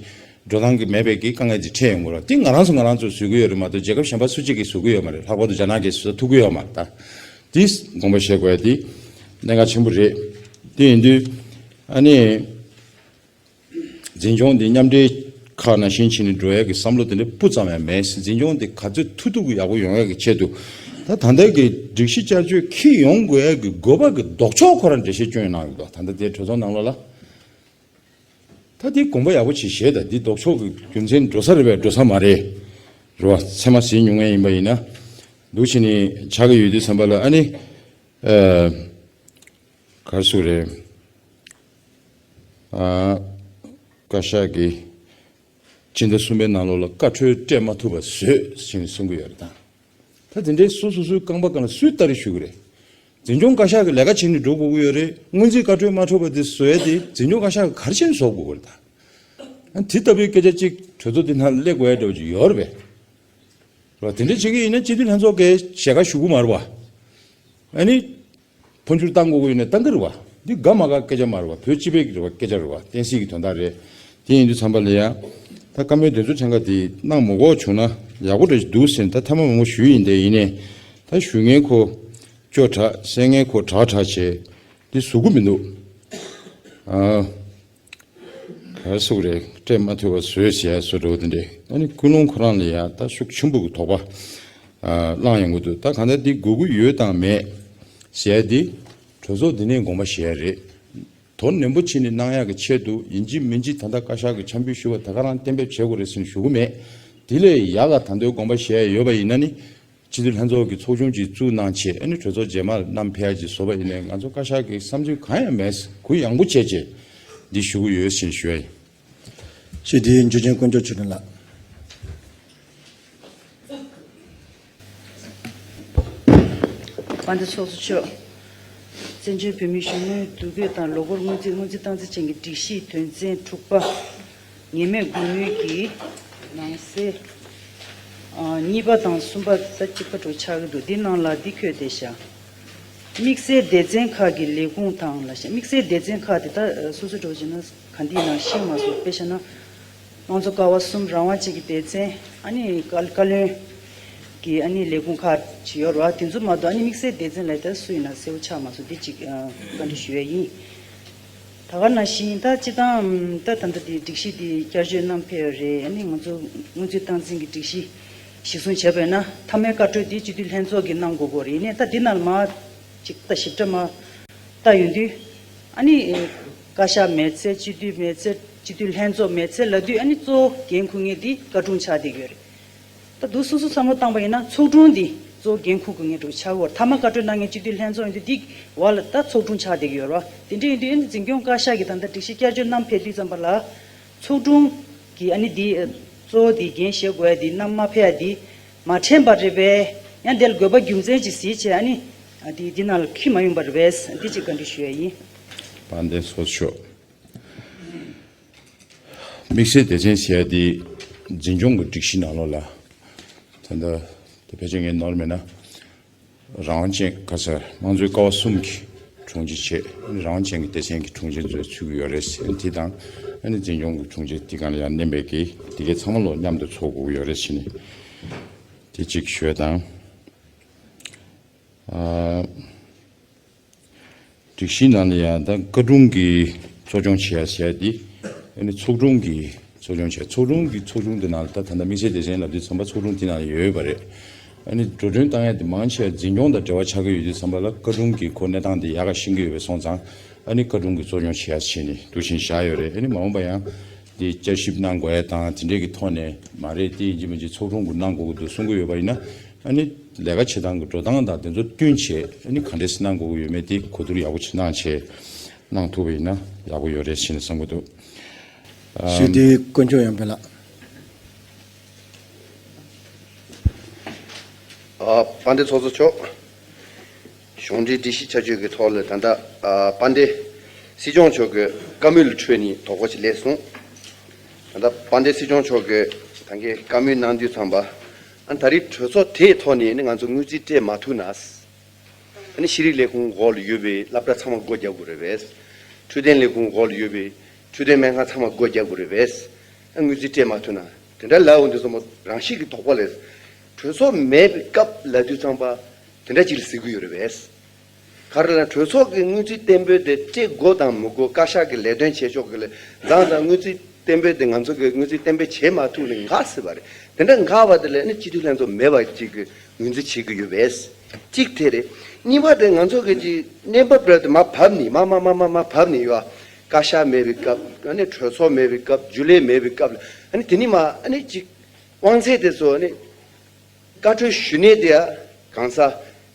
འགྲོ་སྟངས་གི་མེད་པའི་གི་དཀའ་ངལ་ཅིག་འཕྲད་ཡོང་གི་རེད། དེ་ང་རང་ཚོ་ང་རང་ཚོས་བཟོ་གི་ཡོད་རེད་མ་གཏོགས། རྒྱལ་ཁབ་གཞན་པ་སུ་གཅིག་གིས་བཟོ་གི་ཡོད་མ་རེད། ལྷག་པར་དུ་རྒྱ་ནག་གིས་བཟོ་ཐུབ་ཀྱི་ཡོད་མ་རེད། ད་དེ་དགོངས་པ་བཞེས་དགོས་ཡ་དེ་གནད་འགག་ཆེན་པོ་རེད། དེ་ཡིན་དུས་ཨ་ནི། འཛིན་སྐྱོང་འདི་མཉམ་འབྲེལ་ཁག་ནང་བཞིན་བྱས་ནས་འགྲོ་ཡག་གི་བསམ་བློ་དེ་འདྲ་སྤུ་ཙམ་ཡང་མེད། འཛིན་སྐྱོང་འདི་ག་ཚོད་ཐུབ་ཐུབ་ཀྱིས་ཡག་པོ་ཡོང་ཡག་གི་ཆེད་དུ། ད་ད་ལྟ་གི་སྒྲིག་གཞི་བསྐྱར་བཅོས་འཁྱེར་ཡོང་དགོས་ཡག་གི་དགོས་པ་གི་ལྡོག་ཕྱོགས་ཁོ་རང་འགྲེལ་བཤད་སྐྱོན་གནང་གི་འདུག། ད་ལྟ་དེ་གྲོས་ཚོགས་ནང་ལོགས་ལ། ད་དེ་དགོངས་པ་ཡག་པོ་ཅིག་བཞེས། ད་འདི་ལྡོག་ཕྱོགས་ཀྱི་རྒྱུ་མཚན་འགྲོ་ས་རེད་པས་འགྲོ་ས་མ་རེད། རེད་པ། ཚད་མ་ཟིན་མྱོང་མཁན་ཡིན་པ་ཡིན་ན། འདུག་བྱས་ནས་ཆགས་ཀྱི་ཡོད་དུས་ཙམ་པ་ལ་ཨ་ནི། ཨ། ག་རེ་ཟེར་དགོས་རེད། ཨ། བཀའ་ཤག་གིས་སྤྱི་ཟླ་གསུམ་པའི་ནང་ལོགས་ལ་བཀའ་འཁྲོལ་སྤྲད་མ་ཐུབ་པ་བཟོས་ཟེར་ནས་གསུང་གི་ཡོད་རེད་ད། ད་དེ་འདྲའི་སོ་སོ་སོའི་རྐང་པ་སྒང་ལ་སུས་ལྟ་རེ་ཞུ་གི་རེད། འཛིན་སྐྱོང་བཀའ་ཤག་གི་ལས་ཀ་བྱེད་ནས་འགྲོ་དགོས་ཀྱི་ཡོད་རེད། སྔོན་རྩིས་བཀའ་འཁྲོལ་མ་འཁྲོལ་བ་དེ་བཟོ་ཡ་དེ་འཛིན་སྐྱོང་བཀའ་ཤག་གིས་ག་རེ་བྱས་ནས་བཟོ་དགོས་ཀྱི་རེད་ད། ཨ། དེ་ལྟ་བུའི་སྐད་ཆ་གཅིག་གྲོས་ཚོགས་འདི་ནང་སླེབས་དགོས་ཡ་འདྲ་བོ་ཅིག་ཡོད་རེད་པས། རེད་པ། དེ་འདྲ་བྱེད་ཀྱི་ཡིན་ན་སྤྱི་འཐུས་ལྷན་ཚོགས་ཀྱིས་ཞལ་ཁ་ཞུ་གི་མ་རེད་པ། ཨ་ནི། འཕོ་འགྱུར་བཏང་དགོས་ཀྱི་ཡོད་ན་བཏང་གི་རེད་པ། འདི་དགའ་མ་དགའ་སྐད་ཆ་མ་རེད་པ། བོད་སྤྱི་པའི་རེད་པ། སྐད་ཆ་རེད་པ། བསྟན་སྲིད་ཀྱི་དོན་དག་རེད། དེ་ཡིན་དུས་ཙམ་པ་ལ་ཡ། ད་བཀའ་མོལ་འདི་ཚོ་ཕྲན་ཁ་དེ་གནང་མ་དགོས་བྱུང་ན་ཡག་པོ་འདྲ་ཞིག་འདུག་ཟེར་ནས་ད་ཐེངས་མ་མང་པོ་ཞུས་ཡིན། དེ་ཡིན་ནའི་ད་ཞུ་མཁན་ཁོ་སྐྱོ་དྲགས། གསན་མཁན་ཁོ་དྲག་དྲག་བྱས། འདི་བཟོ་གི་མི་འདུག། ཨ། ག་རེ་ཟེར་དགོས་རེད། སྤྲད་མ་ཐུབ་པ་བཟོས་ཟེར་ཡ་བཟོ་འདྲ་བོ་དེ་འདྲས། ཨ་ནི་ཀུན་སློང་ཁོ་རང་ལ་ཡ་ད་ཤུགས་ཆེན་པོ་གི་དོགས་པ། ཨ། བསླངས་ཡོང་གི་འདུག། ད་གང་ལྟར་འདི་དགོས་ཀྱི་ཡོད་དང་མེད་ཟེར་ཡ་འདི་གྲོས་ཚོགས་འདི་ནས་དགོངས་པ་བཞེས་ཡ་རེད། དོ་ནན་པོ་བྱས་ནས་གནང་ཡག་གི་ཆེད་དུ་ཡིན་གཅིག་མིན་གཅིག་ད་ལྟ་བཀའ་ཤག་གིས་འཆར་འབུལ་ཞུས་པ་དེ་ག་རང་གཏན་འབེབས་བྱེད་དགོས་རེད་ཟེར་ནས་ཞུ་གི་མེད། དེ་ལས་ཡག་ག་ད་དུང་དགོངས་པ་བཞེས་ཡ་ཡོད་པ་ཡིན་ན་ནི། སྤྱི་འཐུས་ལྷན་ཚོགས་ཀྱི་ཚོགས་ཆུང་ཅིག་བཙུགས་གནང་བྱས། ཨ་ནི་གྲོས་ཚོགས་རྗེས་མར་བསྣམས་ཕེབས་ཡ་ཅིག་བཟོ་བ་ཡིན་ནའི་ང་ཚོ་བཀའ་ཤག་གི་བསམ་ཚུལ་གང་ཡང་མེད། གུ་ཡངས་པོ་བྱས་བྱས་འདི་ཞུ་གི་ཡོད་ཟེར་ཞུ་ཡ་ཡིན། ཞེས་དེའི་འཇུ་ཆེན་དཀོན་མཆོག་ཆོས་སྒྲོན་ལགས། དཔལ་ལྡན་ཚོགས་གཙོ་མཆོག། བཙན་བྱོལ་བོད་མིའི་གཞུང་དངུལ་བསྡུ་སྐྱོད་དང་ལོ་འཁོར་སྔོན་རྩིས། སྔོན་རྩིས་སྟངས་འཛིན་ཅན་གྱི་སྒྲིག་གཞིའི་དོན་ཚན་དྲུག་པ། ངེས་མེད་སྒོ་དངུལ་གྱི་ནང་གསེས། ཨ། གཉིས་པ་དང་གསུམ་པ། ད་གཅིག་པ་འདྲ་བོ་ཆགས་ཀྱི་འདུག། འདི་ནང་ལ་འདི་འཁོད་བསྡད་ཤག། དམིགས་བསལ་སྡེ་ཚན་ཁག་གི་ལས་ཁུངས་དང་ལ་ཤ། དམིགས་བསལ་སྡེ་ཚན་ཁག་དེ་ད་སོ་སོ་འདྲ་བོ་བྱས་ན་ག་འདི་ནང་ཤེས་མ་སོང་། དཔེ་བཞག་ན། དམངས་གཙོ་ཀ་བ་གསུམ། རང་དབང་ཅན་གྱི་སྡེ་ཚན། ཨ་ནི་བཀའ་བཀའ་བློན་གྱི་ཨ་ནི་ལས་ཁུངས་ཁག་ཅིག་ཡོད་རེད་པ། དེ་ཚོ་མ་གཏོགས་ཨ་ནི་དམིགས་བསལ་སྡེ་ཚན་ལ་ད་སུ་ཡིན་ན་གསལ་པོ་ཆགས་མ་སོང་། འདི་གཅིག་ཨ། བཀའ་འདྲི་ཞུ་ཡ་ཡིན། ད་ག་ནང་བཞིན་ད་སྤྱིར་བཏང་ད་ད་ལྟ་དེ་སྒྲིག་གཞི་དེ་བསྐྱར་བཅོས་གནང་ཕེབས་ཡོད་རེད། ཨ་ནི་ང་ཚོ་སྔོན་རྩིས་སྟངས་འཛིན་གྱི་སྒྲིག་གཞི་གཞིར་བཟུང་བྱས་པ་ཡིན་ན། མཐའ་མའི་བཀའ་འཁྲོལ་དེ་སྤྱི་འཐུས་ལྷན་ཚོགས་ཀྱིས་གནང་དགོས་ཀྱི་རེད། ཡིན་ནའི་ད་འདི་ནང་ལ་མར་ཅིག་ད་ཞིབ་ཕྲ་མར་ལྟ་ཡོང་དུས། ཨ་ནི་བཀའ་ཤག་མེད་ཚེ། སྤྱི་འཐུས་མེད་ཚེ། སྤྱི་འཐུས་ལྷན་ཚོགས་མེད་ཚེ་ལབ་དུས། ཨ་ནི་གཙོ་བོ་འགན་འཁུར་མཁན་དེ་བཀའ་དྲུང་ཆགས་བསྡད་ཀྱི་ཡོད་རེད། ད་དུང་སོ་སོ་བསམ་བློ་བཏང་པ་ཡིན་ན། ཚོགས་དྲུང་འདི་གཙོ་བོ་འགན་འཁུར་དགོས་མཁན་འདྲ་བོ་ཆགས་ཀྱི་ཡོད་རེད། མཐའ་མ་བཀའ་འཁྲོལ་གནང་མཁན་སྤྱི་འཐུས་ལྷན་ཚོགས་ཡིན་དུས། འདི་བར་ལ་ད་ཚོགས་དྲུང་ཆགས་བསྡད་ཀྱི་ཡོད་རེད་པ། དེ་འདྲ་ཡིན་དུས་ཨ་ནི་འཛིན་སྐྱོང་བཀའ་ཤག་གིས་ད་ལྟ་སྒྲིག་གཞི་བསྐྱར་བཅོས་གནང་ཕེབས་དུས་ཙམ་པ་ལ། ཚོགས་དྲུང་གིས་ཨ་ནི་འདི་གཙོ་བོ་འདི་འགན་བཞེས་དགོས་ཡ་འདི་གནང་མ་ཕེབས་ཡ་འདི་མ་དྲན་པ་རེད་པས། ཡང་དེ་ལ་དགོས་པ་རྒྱུ་མཚན་ཅིག་གཟིགས་བྱས། ཨ་ནི་འདི་འདི་ནང་ལ་འཁྱེར་མ་ཡོང་པ་རེད་པས། འདི་གཅིག་བཀའ་འདྲི་ཞུ་ཡ་ཡིན། དཔལ་ལྡན་ཚོགས་གཙོ་མཆོག། དམིགས་བསལ་སྡེ་ཚན་ཟེར་ཡ་དེ་འཛིན་སྐྱོང་གི་སྒྲིག་གཞི་ནང་ལོགས་ལ། ད་ལྟ་དེ་ཕལ་ཆེར་ངས་ནོར་མེད་ན། རང་དབང་ཅན་ག་ས་དམངས་གཙོའི་ཀ་བ་གསུམ་གྱི་དྲུང་ཆེ་བྱས། རང་དབང་ཅན་གྱི་སྡེ་ཚན་གྱི་དྲུང་ཆེ་ཚོ་ཚུད་ཀྱི་ཡོད་རེད་ཟེར། དེ་དང་ཨ་ནི་འཛིན་སྐྱོང་གི་དྲུང་ཆེ་དེ་ག་ལ་ཡང་མནན་པའི་གི་དེ་གའི་ཚང་མ་ལོ་མཉམ་དུ་ཚོགས་དགོས་ཀྱི་ཡོད་རེད་ཟེར་ནས། དེ་གཅིག་ཞུ་ཡ་དང་། ཨ། སྒྲིག་གཞི་ནང་ལ་ཡང་ད་བཀའ་དྲུང་གིས་གཙོ་སྐྱོང་བྱེད་ཡ་ཟེར་ཡ་དེ། ཨ་ནི་ཚོགས་དྲུང་གིས་གཙོ་སྐྱོང་བྱེད། ཚོགས་དྲུང་གི་ཚོགས་ཆུང་དེ་ནང་ལ་ད་ད་ལྟ་དམིགས་བསལ་སྡེ་ཚན་ལབ་དུས་ཙམ་པ་ཚོགས་དྲུང་དེ་ནང་ལ་ཡོད་ཡོད་པ་རེད། ཨ་ནི་འགྲོ་གྲོན་བཏང་ཡ་དེ་མང་ཆེ་བ་འཛིན་སྐྱོང་དང་འབྲེལ་བ་ཆགས་ཀྱི་ཡོད་དུས་ཙམ་པ་ལ། བཀའ་དྲུང་གིས་ཁོ་གནས་སྟངས་དེ་ཡག་ག་ཤེས་ཀྱི་ཡོད་པ་སོང་ཙང་། ཨ་ནི་བཀའ་དྲུང་གིས་གཙོ་སྐྱོང་བྱེད་ཡ་བྱས་ནས་འདུག་བཞིན་བཞག་ཡོད་རེད། ཨ་ནི་མ་འོངས་པ་ཡང་དེ་བསྐྱར་ཞིབ་གནང་དགོས་ཡ་དང་དེ་འདྲས་ཀྱི་ཐོག་ནས་མ་རེད། དེ་ཡིན་གཅིག་མིན་གཅིག་ཚོགས་དྲུང་གིས་གནང་དགོས་ཀྱི་འདུག་གསུང་གི་ཡོད་པ་ཡིན་ན། ཨ་ནི་ལས་ཀ་བྱེད་སྟངས་ཀྱི་འགྲོ་སྟངས་དང་དེ་ཚོ་བསྟུན་བྱས། ཨ་ནི་ག་འདྲས་གནང་དགོས་ཀྱི་ཡོད་མེད་དེ་གོ་བསྡུར་ཡག་པོ་ཅིག་གནང་བྱས་གནང་ཐུབ་པ་ཡིན་ན་ཡག་པོ་ཡོད་རེད་ཟེར་ནས་བསམ་གྱི་འདུག་ཞུ་དེ་དཀོན་མཆོག་ཡང་འཕེལ་ལགས། ཨ། དཔལ་ལྡན་ཚོགས་གཙོ་མཆོག་གཞུང་འབྲེལ་སྒྲིག་གཞི་ཆ་བཅོས་ཀྱི་ཐོག་ལ་ད་ལྟ་ཨ་དཔལ་ལྡན་སྲིད་སྐྱོང་མཆོག་གི་བཀའ་མོལ་ལ་འཕྲོས་ནས་དོགས་པ་ཞིག་སླེབས་སོང་། ད་ལྟ་དཔལ་ལྡན་སྲིད་སྐྱོང་མཆོག་གིས་ད་གིན་བཀའ་མོལ་གནང་དུས་ཙམ་པ། ཨ་ནི་ད་རེས་གྲོས་ཚོགས་དེའི་ཐོག་ནས་ནི་ང་ཚོ་དངུལ་རྩིས་སྤྲད་མ་ཐུབ་ན། ཨ་ནི་ཤེས་རིག་ལས་ཁུངས་འོག་ལ་ཡོད་པའི་སློབ་གྲྭ་ཚང་མ་སྒོ་རྒྱག་དགོས་རེད་པས། འཕྲོད་བསྟེན་ལས་ཁུངས་འོག་ལ་ཡོད་པའི་འཕྲོད་བསྟེན་སྨན་ཁང་ཚང་མ་སྒོ་རྒྱག་དགོས་རེད་པས། ཨ་དངུལ་རྩིས་སྤྲད་མ་ཐུབ་ན། དེ་འདྲ་ལབ་འོང་དུས་ཙམ་པ་རང་བཞིན་གྱི་དོགས་པ་སླེབས། གྲོས་ཚོགས་མེད་པའི་སྐབས་ལབ་དུས་ཙམ་པ་དེ་འདྲ་ཅིག་ལ་ཟེར་གྱི་ཡོད་རེད་པས། ག་རེ་ལབ་ན་གྲོས་ཚོགས་ཀྱི་དངུལ་རྩིས་གཏན་འབེབས་དེ་སྤྲད་དགོས་དང་མི་དགོས། བཀའ་ཤག་གི་ལས་དོན་བྱེད་ཕྱོགས་ཀྱི་ལས་མཛངས་ཙང་དངུལ་རྩིས་གཏན་འབེབས་དེ་ང་ཚོ་གི་དངུལ་རྩིས་གཏན་འབེབས་བྱེད་མ་ཐུབ་ནས་འགག་སྲིད་པ་རེད། དེ་འདྲ་འགག་པ་དེ་ལ་ནི་སྤྱི་འཐུས་ལྷན་ཚོགས་མེད་པ་ཅིག་གི་ངོས་འཛིན་བྱེད་ཀྱི་ཡོད་པས། གཅིག་དེ་རེད། གཉིས་པ་དེ་ང་ཚོ་གི་ཅིག་གནས་བབ་རེད་དེ་མར་བབས་ནས་མར་མར་མར་མར་མར་བབས་ནས་ཡོད། བཀའ་ཤག་མེད་པའི་སྐབས། ཨ་ནི་གྲོས་ཚོགས་མེད་པའི་སྐབས། རྒྱུན་ལས་མེད་པའི་སྐབས་ལ། ཨ་ནི་དེ་ནི་མ་ཨ་ནི་ཅིག་དབང་ཚད་དེ་ཚོ་ཨ་ནི། བཀའ་འཁྲོལ་ཞུ་གནས་དེ་ཡང་གང་ཟག་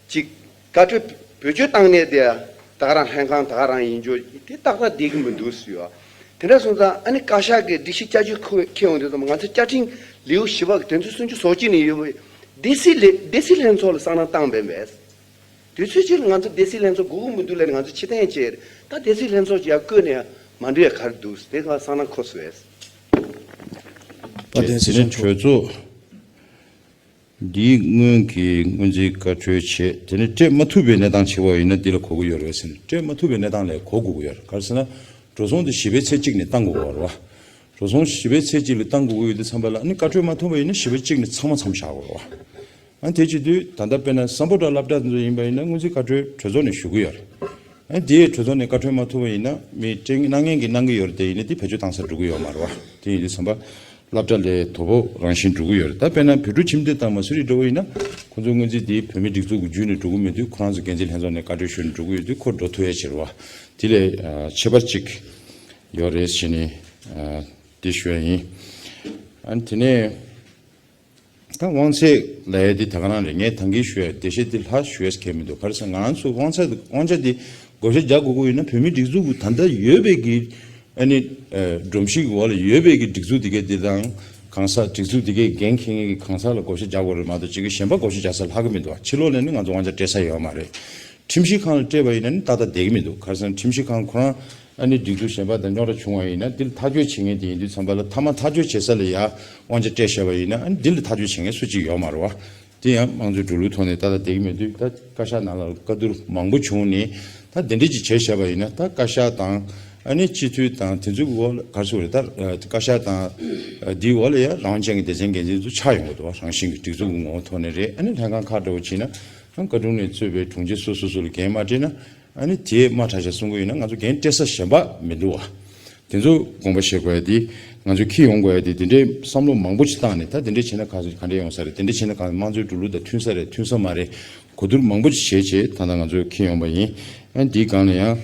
གཅིག་བཀའ་འཁྲོལ་བེད་སྤྱོད་བཏང་གནས་དེ་ཡང་ད་ག་རང་ལྷན་ཁང་ད་ག་རང་ཡིན་རྒྱུ་དེ་ཏག་ཏག་བསྡད་ཀྱི་མི་འདུག་ཟེར་ཡོད། དེ་འདྲ་སོང་ཙང་ཨ་ནི་བཀའ་ཤག་གི་སྒྲིག་གཞི་བསྐྱར་བཅོས་ཁུ་འཁྱེར་ཡོང་དུས་ཙམ་ང་ཚོ་བཅའ་ཁྲིམས་ལེའུ་བཞི་པ་གི་དོན་ཚན་སུམ་ཅུ་སོ་གཅིག་ནས་ཡོད་པའི་སྡེ་སྲིད་ལས་སྡེ་སྲིད་ལྷན་ཚོགས་ལ་སང་ནང་བཏང་བས་མེད། དུས་ཚོད་ཅིག་ལ་ང་ཚོ་སྡེ་སྲིད་ལྷན་ཚོགས་དགོས་ཀྱི་མི་འདུག་ལབ་ནས་ང་ཚོ་ཕྱིར་འཐེན་བྱས། ད་སྡེ་སྲིད་ལྷན་ཚོགས་ཀྱིས་ཡར་བསྐོས་ནས་ཡང་མ་འགྲོ་ཡ་ག་རེ་འདུག་དེ་ང་སང་ནང་ཁོ་སོས། དཔལ་ལྡན་སྲིད་སྐྱོང་མཆོག་གྲོས་ཚོགས་འདིའི་སྔོན་གྱི་སྔོན་རྩིས་བཀའ་འཁྲོལ་བྱས། དེ་ནས་སྤྲད་མ་ཐུབ་པའི་གནས་སྟངས་བྱས་པ་ཡིན་ན་འདི་ལ་གོ་གི་ཡོད་རེད་ཟེར་ནས། སྤྲད་མ་ཐུབ་པའི་གནས་སྟངས་ལ་གོ་དགོས་ཀྱི་ཡོད་རེད། ག་རེ་ཟེར་ན་འགྲོ་སོང་དེ་བཞི་པའི་ཚེས་གཅིག་ནས་བཏང་དགོས་ཀྱི་ཡོད་རེད་བ། འགྲོ་སོང་བཞི་པའི་ཚེས་གཅིག་ལ་བཏང་དགོས་ཀྱི་ཡོད་དུས་ཙམ་པ་ལ་ཨ་ནི་བཀའ་འཁྲོལ་མ་ཐུབ་པ་ཡིན་ན་བཞི་པ་གཅིག་ནས་ཚང་མ་མཚམས་བཞག་དགོས་རེད་བ། ཨ་ནི་དེ་བྱེད་དུས་ད་ལྟ་དཔེར་ན་སམ་བྷོ་ཊ་སློབ་གྲྭ་དེ་ཚོ་ཡིན་པ་ཡིན་ན་སྔོན་རྩིས་བཀའ་འཁྲོལ་གྲོས་ཚོགས་ནས་ཞུ་གི་ཡོད་རེད། ཨ་ནི་དེ་གྲོས་ཚོགས་ནས་བཀའ་འཁྲོལ་མ་ཐུབ་པ་ཡིན་ན་མི་སྤྲད་གནང་མཁན་གྱིས་གནང་གི་ཡོད་རེད། དེ་ཡིན་ན་དེ་བེད་སྤྱོད་བཏང་ས་འགྲོ་གི་ཡོད་མ་རེད་བ། དེ་ཡིན་དུས་ཙམ་པ་སློབ་གྲྭ་ལ་དོ་ཕོག་རང་བཞིན་འགྲོ་གི་ཡོད་རེད། ད་དཔེར་ན་བོད་ཕྲུག་ཁྱིམ་སྡེ་དང་མ་སུ་རི་འདྲ་བོ་ཡིན་ན་ཁོ་ཚོའི་སྔོན་རྩིས་དེ་བོད་མིའི་སྒྲིག་འཛུགས་ཀྱི་བརྒྱུད་ནས་འགྲོ་གི་མེད་དུས་ཁོ་རང་ཚོ་འགན་འཛིན་ལྷན་ཚོགས་ནས་བཀའ་འཁྲོལ་ཞུས་ནས་འགྲོ་གི་ཡོད་དུས་ཁོ་འགྲོ་ཐུབ་ཡ་ཆེ་རེད་བ། དེ་ལས་ཨ་ཁྱད་པར་གཅིག་ཡོད་རེད་ཟེར་ནས་ཨ་དེ་ཞུ་ཡ་ཡིན། ཨ་ནི་དེ་ནས། ད་དབང་ཚད་ལབ་ཡ་དེ་ད་ག་རང་རེད། ངས་ད་གིན་ཞུ་ཡ་འགྲེལ་བཤད་དེ་ལྷག་ཞུ་ཡ་གང་ཡང་མི་འདུག་ག་རེ་ཟེར་ན་ང་ཚོ་དབང་ཚད་དབང་ཆ་དེ་བགོ་བཤའ་རྒྱག་དགོས་ཀྱི་ཡོད་ན་བོད་མིའི་སྒྲིག་འཛུགས་ཀྱི་ད་ལྟ་ཡོད་པའི་གི་ཨ་ནི་ཨ་སྒྲོམ་གཞི་གི་འོག་ལ་ཡོད་པའི་གི་སྒྲིག་འཛུགས་དེ་གའི་དེ་དང་གང་ཟག་སྒྲིག་འཛུགས་དེ་གའི་འགན་འཁྱེར་མཁན་གྱི་གང་ཟག་ལ་བགོ་བཤའ་རྒྱག་དགོས་རེད་མ་གཏོགས་གཅིག་གི་གཞན་པ་བགོ་བཤའ་རྒྱག་ས་ལྷག་གི་མི་འདུག་ཕྱི་ལོགས་ལ་ནི་ང་ཚོ་དབང་ཆ་སྤྲད་ས་ཡོད་མ་རེད། ཁྲིམས་ཞིབ་ཁང་ལ་སྤྲད་པ་ཡིན་ན་ནི་ཏག་ཏག་བསྡད་ཀྱི་མི་འདུག་ག་རེ་ཟེར་ན་ཁྲིམས་ཞིབ་ཁང་ཁོ་རང་ཨ་ནི་སྒྲིག་འཛུགས་གཞན་པ་དང་རྙོག་དྲ་བྱུང་བ་ཡིན་ན་འདི་ལ་ཐག་གཅོད་བྱེད་མཁན་དེ་ཡིན་དུས་ཙམ་པ་ལ་མཐའ་མ་ཐག་གཅོད་བྱེད་ས་ལ་ཡ་དབང་ཆ་སྤྲད་བཞག་པ་ཡིན་ན་ཨ་ནི་འདི་ལ་ཐག་གཅོད་བྱེད་མཁན་སུ་གཅིག་ཡོད་མ་རེད་བ། དེ་ཡང་དམངས་གཙོའི་འགྲོ་ལུགས་ཐོག་ནས་ཏག་ཏག་བསྡད་ཀྱི་མེད་དུས་ད་བཀའ་ཤག་ནང་ལ་བཀའ་བསྡུར་མང་པོ་བྱུང་ནས་ད་འདི་འདྲས་ཅིག་བྱས་བཞག་པ་ཡིན་ན་ད་བཀའ་ཤག་དང་ཨ་ནི་སྤྱི་འཐུས་དང་དེ་ཚོའི་འོག་ལ་ག་རེ་ཟེར་དགོས་རེད། ད་བཀའ་ཤག་དང་འདིའི་འོག་ལ་ཡ་རང་དབང་ཅན་གྱི་སྡེ་ཚན་འགན་འཛིན་ཚོ་ཆགས་ཡོང་གི་འདུག་བ། རང་བཞིན་གྱི་སྒྲིག་འཛུགས་ཀྱི་ངོ་བོ་ཐོག་ནས་རེད། ཨ་ནི་ལྷན་ཁང་ཁག་འདྲ་བོ་བྱས་ན་ཨ་བཀའ་དྲུང་ནས་གཙོས་པའི་དྲུང་ཆེ་སོ་སོ་སོ་ལ་འགན་མ་སྤྲད་ན། ཨ་ནི་དེའི་དམག་གྲ་ཆ་གསུང་གི་ཡོད་ན་ང་ཚོ་འགན་སྤྲད་ས་གཞན་པ་མི་འདུག་བ། དེ་ཚོ་དགོངས་པ་བཞེས་དགོས་ཡ་དེ་ང་ཚོ་འཁྱེར་ཡོང་དགོས་ཡ་དེ་དེ་འདྲའི་བསམ་བློ་མང་པོ་ཞིག་བཏང་ནས་ད་དེ་འདྲས་བྱས་ན་ག་ག་འདྲས་ཡོང་ས་རེད། དེ་འདྲས་བྱས་ན་ག་དམངས་གཙོའི་འགྲོ་ལུགས་དང་མཐུན་ས་རེད་མཐུན་ས་མ་རེད། གོ་བསྡུར་མང་པོ་ཞིག་བྱས་བྱས་ད་ལྟ་ང་ཚོ་འཁྱེར་ཡོང་པ་ཡིན། ཨ་འདིའི་སྒང་ལ་ཡང་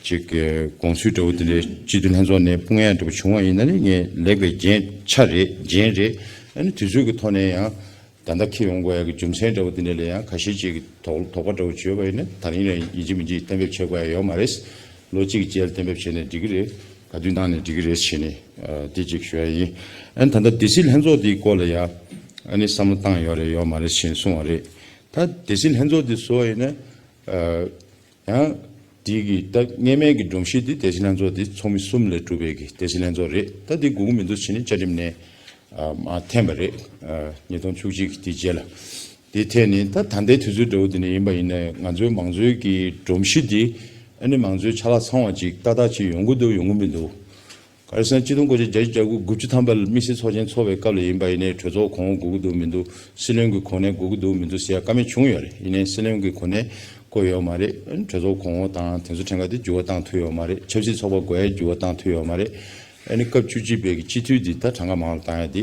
ཅིག་དགོངས་ཚུལ་འདྲ་བོ་དེ་འདྲའི་སྤྱི་འཐུས་ལྷན་ཚོགས་ནས་དཔུང་ཡ་འདྲ་བོ་བྱུང་བ་ཡིན་ན་ནི་ངས་ལེགས་པའི་རྒྱན་ཆ་རེད་རྒྱན་རེད། ཨ་ནི་དུས་ཚོད་ཀྱི་ཐོག་ནས་ཡང་། ད་ལྟ་འཁྱེར་ཡོང་དགོས་ཡ་གི་རྒྱུ་མཚན་འདྲ་བོ་དེ་འདྲ་ལ་ཡང་ཁ་ཤས་ཅིག་གིས་དོགས་དོགས་པ་འདྲ་བོ་བྱོས་པ་ཡིན་ན་དེ་རིང་ལ་ཡིན་གཅིག་མིན་གཅིག་གཏན་འབེབས་བྱེད་དགོས་ཡ་ཡོད་མ་རེད། ལོ་གཅིག་གི་རྗེས་ལ་གཏན་འབེབས་བྱས་ནས་འགྲིག་གི་རེད། ག་དུས་གནང་ནས་འགྲིག་གི་རེད་ཞེས་ནས་ཨ་དེ་གཅིག་ཞུ་ཡ་ཡིན། ཨ་ནི་ད་ལྟ་སྡེ་སྲིད་ལྷན་ཚོགས་དེའི་སྐོར་ལ་ཡ་ཨ་ནི་བསམ་བློ་བཏང་ཡོད་རེད་ཡོད་མ་རེད་ཞེས་ནས་གསུངས་པ་རེད། ད་སྡེ་སྲིད་ལྷན་ཚོགས་དེ་བཟོ་བ་ཡིན་ན་ཨ། ཡང་། དེའི་གི་ད་སྔས་མའི་གི་སྒྲོམ་གཞི་དེ་སྡེ་སྲིད་ལྷན་ཚོགས་དེ་ཚོགས་མི་གསུམ་ལས་གྲུབ་པའི་གི་སྡེ་སྲིད་ལྷན་ཚོགས་རེད། ད་དེ་དགོས་ཀྱི་མི་འདུག་ཟེར་ནས་བཅའ་ཁྲིམས་ནས་ཨ་མར་འཐེན་པ་རེད། ཨ་ཉིས་སྟོང་བཅུ་གཅིག་གི་དེ་རྗེས་ལ། དེ་འཐེན་ནས་ད་ད་ལྟའི་དུས་ཚོད་འདྲ་བོ་དེ་ནས་ཡིན་པ་ཡིན་ན་ང་ཚོའི་མང་གཙོའི་གི་སྒྲོམ་གཞི་དེ་ཨ་ནི་མང་གཙོའི་ཆ་ལག་ཚང་བ་ཅིག་ཏག་ཏག་ཅིག་ཡོང་གི་འདུག་ཡོང་གི་མི་འདུག་ག་རེ་ཟེར་ན་ཆིག་སྟོང་དགུ་བརྒྱ་བརྒྱད་ཅུ་གྱ་དགུ་དགུ་བཅུ་ཐམ་པ་ལ་དམིགས་བསལ་ཚོགས་ཆེན་ཚོགས་པའི་སྐབས་ལ་ཡིན་པ་ཡིན་ནའི་གྲོས་ཚོགས་གོང་འོག་དགོས་ཀྱི་འདུག་མི་འདུག་སྲིད་བློན་གྱི་གོ་གནས་དགོས་ཀྱི་འདུག་མི་འདུག་ཟེར་ཡ་བཀའ་མོལ་བྱུང་ཡོད་རེད། ཡིན་ནའི་སྲིད་བློན་གྱི་གོ་གནས་བསྐོ་ཡོད་མ་རེད། ཨ་ནི་གྲོས་ཚོགས་གོང་འོག་དང་དེ་ཚོ་ཕྲན་ཁ་དེ་འགྱུར་བ་བཏང་ཐུབ་ཡོད་མ་རེད། ཆབ་སྲིད་ཚོགས་པ་དགོས་ཡ་འགྱུར་བ་བཏང་ཐུབ་ཡོད་མ་རེད། ཨ་ནི་སྐབས་བཅུ་གཅིག་པའི་གི་སྤྱི་འཐུས་འདི་ད་གྲངས་ཀ་མང་ལ་བཏང་ཡ་དེ་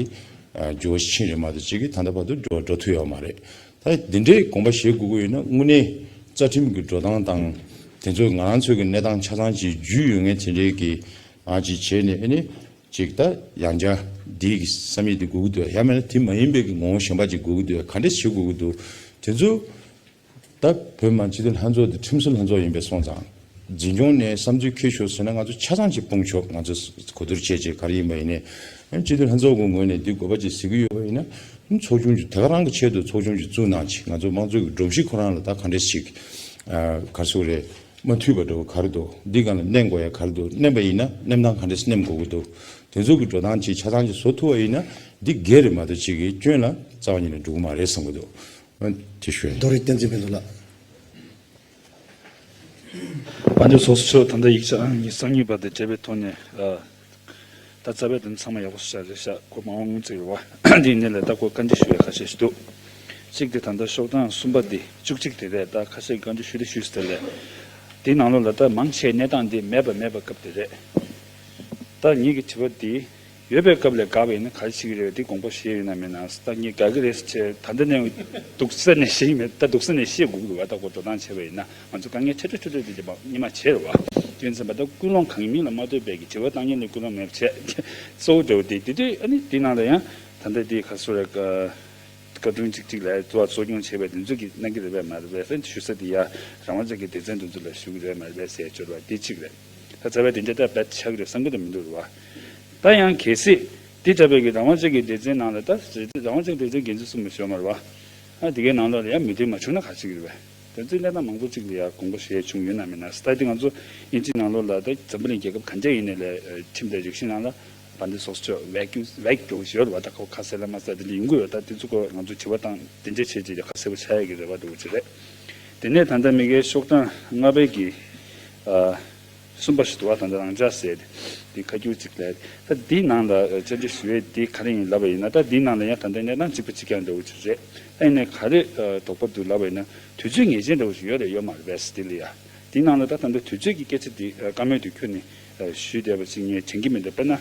འགྱུར་བ་ཕྱིན་རེད་མ་གཏོགས་གཅིག་གིས་ད་ལྟ་བར་དུ་འགྱུར་བ་འགྲོ་ཐུབ་ཡོད་མ་རེད། ད་འདི་འདྲའི་དགོངས་པ་བཞེས་དགོས་ཀྱི་ཡོད་ན་དངོས་གནས་རྩ་ཁྲིམས་ཀྱི་འགྲོ་སྟངས་དང་དེ་ཚོ་ང་རང་ཚོའི་གི་གནས་སྟངས་ཆ་ཚང་ཅིག་རྒྱུས་ཡོད་མཁན་དེ་འདྲའི་གི་ང་ཅིག་བྱས་ནས་ཨ་ནི་ ཅིག་ད་ཡང་བསྐྱར་འདི་གི་བསམ་ཡིག་འདི་དགོས་ཀྱི་འདུག་ཡང་མིན་ན་དེ་མ་ཡིན་པའི་གི་ངོ་བོ་གཞན་པ་ཅིག་དགོས་ཀྱི་འདུག་ག་འདྲ་ཞིག་དགོས་ཀྱི་འདུག་དེ་ཚོ་ད་བོད་མི་མང་སྤྱི་འཐུས་ལྷན་ཚོགས་དེ་ཁྲིམས་བཟོ་ལྷན་ཚོགས་ཡིན་པས་སོང་ཙང་། འཛིན་སྐྱོང་ནས་བསམ་ཚུལ་འཁྱེར་ཤོག་ཟེར་ན་ང་ཚོ་ཆ་ཚང་ཅིག་སྤུངས་ཆོག་ང་ཚོ་གོ་བསྡུར་བྱས་བྱས་ག་རེ་ཡིན་པ་ཡིན་ནའི་སྤྱི་འཐུས་ལྷན་ཚོགས་ཀྱི་ངོས་ནས་འདི་དགོས་པ་ཅིག་གཟིགས་ཀྱི་ཡོད་པ་ཡིན་ན་ཚོགས་ཆུང་ཅིག་དེ་ག་རང་གི་ཆེད་དུ་ཚོགས་ཆུང་ཅིག་བཙུགས་གནང་ཅིག་ང་ཚོ་དམངས་གཙོ་གི་སྒྲོམ་གཞི་ཁོ་རང་ལ་ད་ག་འདྲས་ཞིག་ག་རེ་ཟེར་དགོས་རེད། མ་འཐུས་པ་འདྲ་བོ་ག་རེ་འདུག་འདི་སྒང་ལ་མནན་དགོས་ཡ་ག་རེ་འདུག་མནན་པ་ཡིན་ན་མནན་སྟངས་ག་འདྲས་མནན་དགོས་ཀྱི་འདུག་དེ་ཚོ་གི་འགྲོ་སྟངས་ཅིག་ཆ་ཚང་ཅིག་བཟོ་ཐུབ་པ་ཡིན་ན་འདི་སྒེར་རེད་མ་གཏོགས་ཅིག་གི་སྐྱོན་ལ་རྩ་བ་ཉིད་ནས་འགྲོ་གི་མ་རེད་བསམ་གྱི་འདུག་དེ་ཞུ་ཡ་ཡིན། རྡོ་རིང་བསྟན་འཛིན་ཕུན་ཚོགས་ལགས། དཔལ་ལྡན་ཚོགས་གཙོ་མཆོག་ད་ལྟ་ཡིག་ཆ་ཨང་གཉིས་གསར་རྙིང་པ་དང་འབྲེལ་བའི་ཐོག་ནས་ཨ། ད་རྩ་བའི་དོན་ཚང་མ་ཡག་པོ་བྱས་རེད་ཤག་ཁོ་མ་འོངས་ངོས་འཛིན་རེད་བ། འདི་ནས་ལས་ད་ཁོ་བཀའ་འདྲི་ཞུ་ཡ་ཁ་ཤས་ཤིག་འདུག་གཅིག་དེ་ད་ལྟ་ཤོག་གྲངས་གསུམ་པ་འདི་བཅུ་གཅིག་དེ་རེད། ད་ཁ་ཤས་བཀའ་འདྲི་ཞུ་དེ་ཞུས་ཟེར་ལས། དེའི་ནང་ལོགས་ལ་ད་མང་ཆེ་གནས་སྟངས་འདི་མེད་པ་མེད་པ་སྐབས་དེ་རེད། ད་ངེད་ཀྱི་དྲི་བ་འདི་ཡོད་པའི་སྐབས་ལས་འགག་པ་ཡིན་ན་ག་རེ་བྱེད་ཀྱི་རེད་པས། འདི་དགོངས་པ་བཞེས་ཡོད་ན་མེད་ན། ད་ངས་དགག་གི་རེད་ཟེར་བྱས་ད་ལྟ་ནས་སྡུག་ས་ནས་བཤད་ཀྱི་མེད། ད་སྡུག་ས་ནས་བཤད་དགོས་ཀྱི་འདུག་བ། ད་ཁོ་འགྲོ་སྟངས་བྱས་པ་ཡིན་ན་ང་ཚོ་དཀའ་ངལ་ཆེ་ཕྲ་ཆེ་ཕྲ་འདི་འདི་མ་སྔོན་མ་བྱས་རེད་བ། དེ་ཡིན་ཙང་ད་ལྟ་ཀུན་སློང་གང་ཡིན་མིང་ལ་མ་ལྟོས་པའི་གི་དྲི་བ་བཏང་མཁན་ལ་ཀུན་སློང་མེད་པ་བྱས་གཙོ་བོ་འདྲ་བོ་དེ་དེ་དུས་ཨ་ནི་དེའི་ནང་ལ་ཡང་ད་ལྟ་དེ་ག་སོ་རེད་ཀ་བཀའ་དྲུང་གཅིག་གཅིག་ལ་ཚོགས་ཆུང་བྱས་པའི་དེ་ཚོ་གི་གནང་གི་རེད་པས་མ་རེད་པས་ཟེར་ཞུ་ས་དེ་ཡ་རང་དབང་ཅན་གྱི་སྡེ་ཚན་དེ་ཚོ་ལ་ཞུ་གི་རེད་མ་རེད་པས་ཟེར་སྦྱོར་བ་དེ་གཅིག་རེད། ད་རྩ་བའི་དེ་འདྲ་ལྟ་བས་ཆགས་ཀྱི་རེད་བསམ་གྱི་འདུག་མི་འདུག་རེད་བ། ད་ཡང་གལ་སྲིད་དེ་ལྟ་བུའི་གི་རང་དབང་ཅན་གྱི་སྡེ་ཚན་ནང་ལ་ད་རང་དབང་ཅན་སྡེ་ཚན་འགན་འཛིན་གསུམ་མི་ཤོར་མ་རེད་བ། ཨ་དེ་གའི་ནང་ལོགས་ལ་ཡང་མོས་མཐུན་མ་བྱུང་ན་ག་རེ་བྱེད་ཀྱི་རེད་པས། དེ་ཚོའི་གནས་སྟངས་མང་པོ་གཅིག་ལ་ཡང་དགོངས་པ་བཞེས་བྱུང་ཡོད་ན་མེད་ན། ད་དེ་ང་ཚོ་དབྱིན་ཇིའི་ནང་ལོགས་ལ་ད་འཛམ་བུ་གླིང་རྒྱལ་ཁབ་གང་ཅག་ཡིན་ནའི་ལས་ཁྲིམས་དང་རིག་གཞི་ནང་ལ་དཔལ་ལྡན་ཚོགས་གཙོ་མཆོག་བེ་ཀྱུ་བེ་ཀྱུ་ཞོར་བ་ད་ཁོ་ཁ་གསལ་ལ་མ་གསལ་དེ་འདྲ་ཡོང་གི་ཡོད། ད་དེ་ཚོ་སྐོར་ང་ཚོ་དྲི་བ་དང་དེ་འདྲ་བྱས་རྗེས་ལ་ཁ་གསལ་པོ་ཆགས་ཡག་གི་རེ་བ་འདྲ་བོ་ཅིག་རེད། དེ་ནས་ད་ལྟ་མི་སྒེར་ཤོག་གྲངས་ལྔ་པའི་གི་ཨ། གསུམ་པ་ཞིག་འདུག་བ། ད་ལྟ་རང་འཇགས་ཟེར་དེ་ཁ་སྐྱུར་ཅིག་ལས། ད་འདིའི་ནང་ལ་བཅར་འདྲི་ཞུ་ཡས་དེ་ག་རེ་ཡིན་ལབ་པ་ཡིན་ན། ད་འདིའི་ནང་ལ་ཡང་ད་ལྟ་གནས་སྟངས་གཅིག་པ་གཅིག་རྐྱང་འདྲ་བོ་ཅིག་རེད། ད་ཡིན་ནའི་ག་རེ་དོགས་པ་འདུག་ལབ་པ་ཡིན་ན་དུས་ཚོད་ངེས་ཅན་འདྲ་བོ་ཞིག་ཡོད་རེད་ཡོད་མ་རེད་པས་དེ་ལ་ཡ། དེའི་ནང་ལ་ད་ད་ལྟ་དུས་ཚོད་ཀྱི་སྐད་ཆ་དེ་བཀའ་མོལ་དེ་ཁྱོན་ནས་ཞུས་བསྡད་པ་ཅིག་ངས་དྲན་གྱི་མི་འདུག་དཔེར་ན།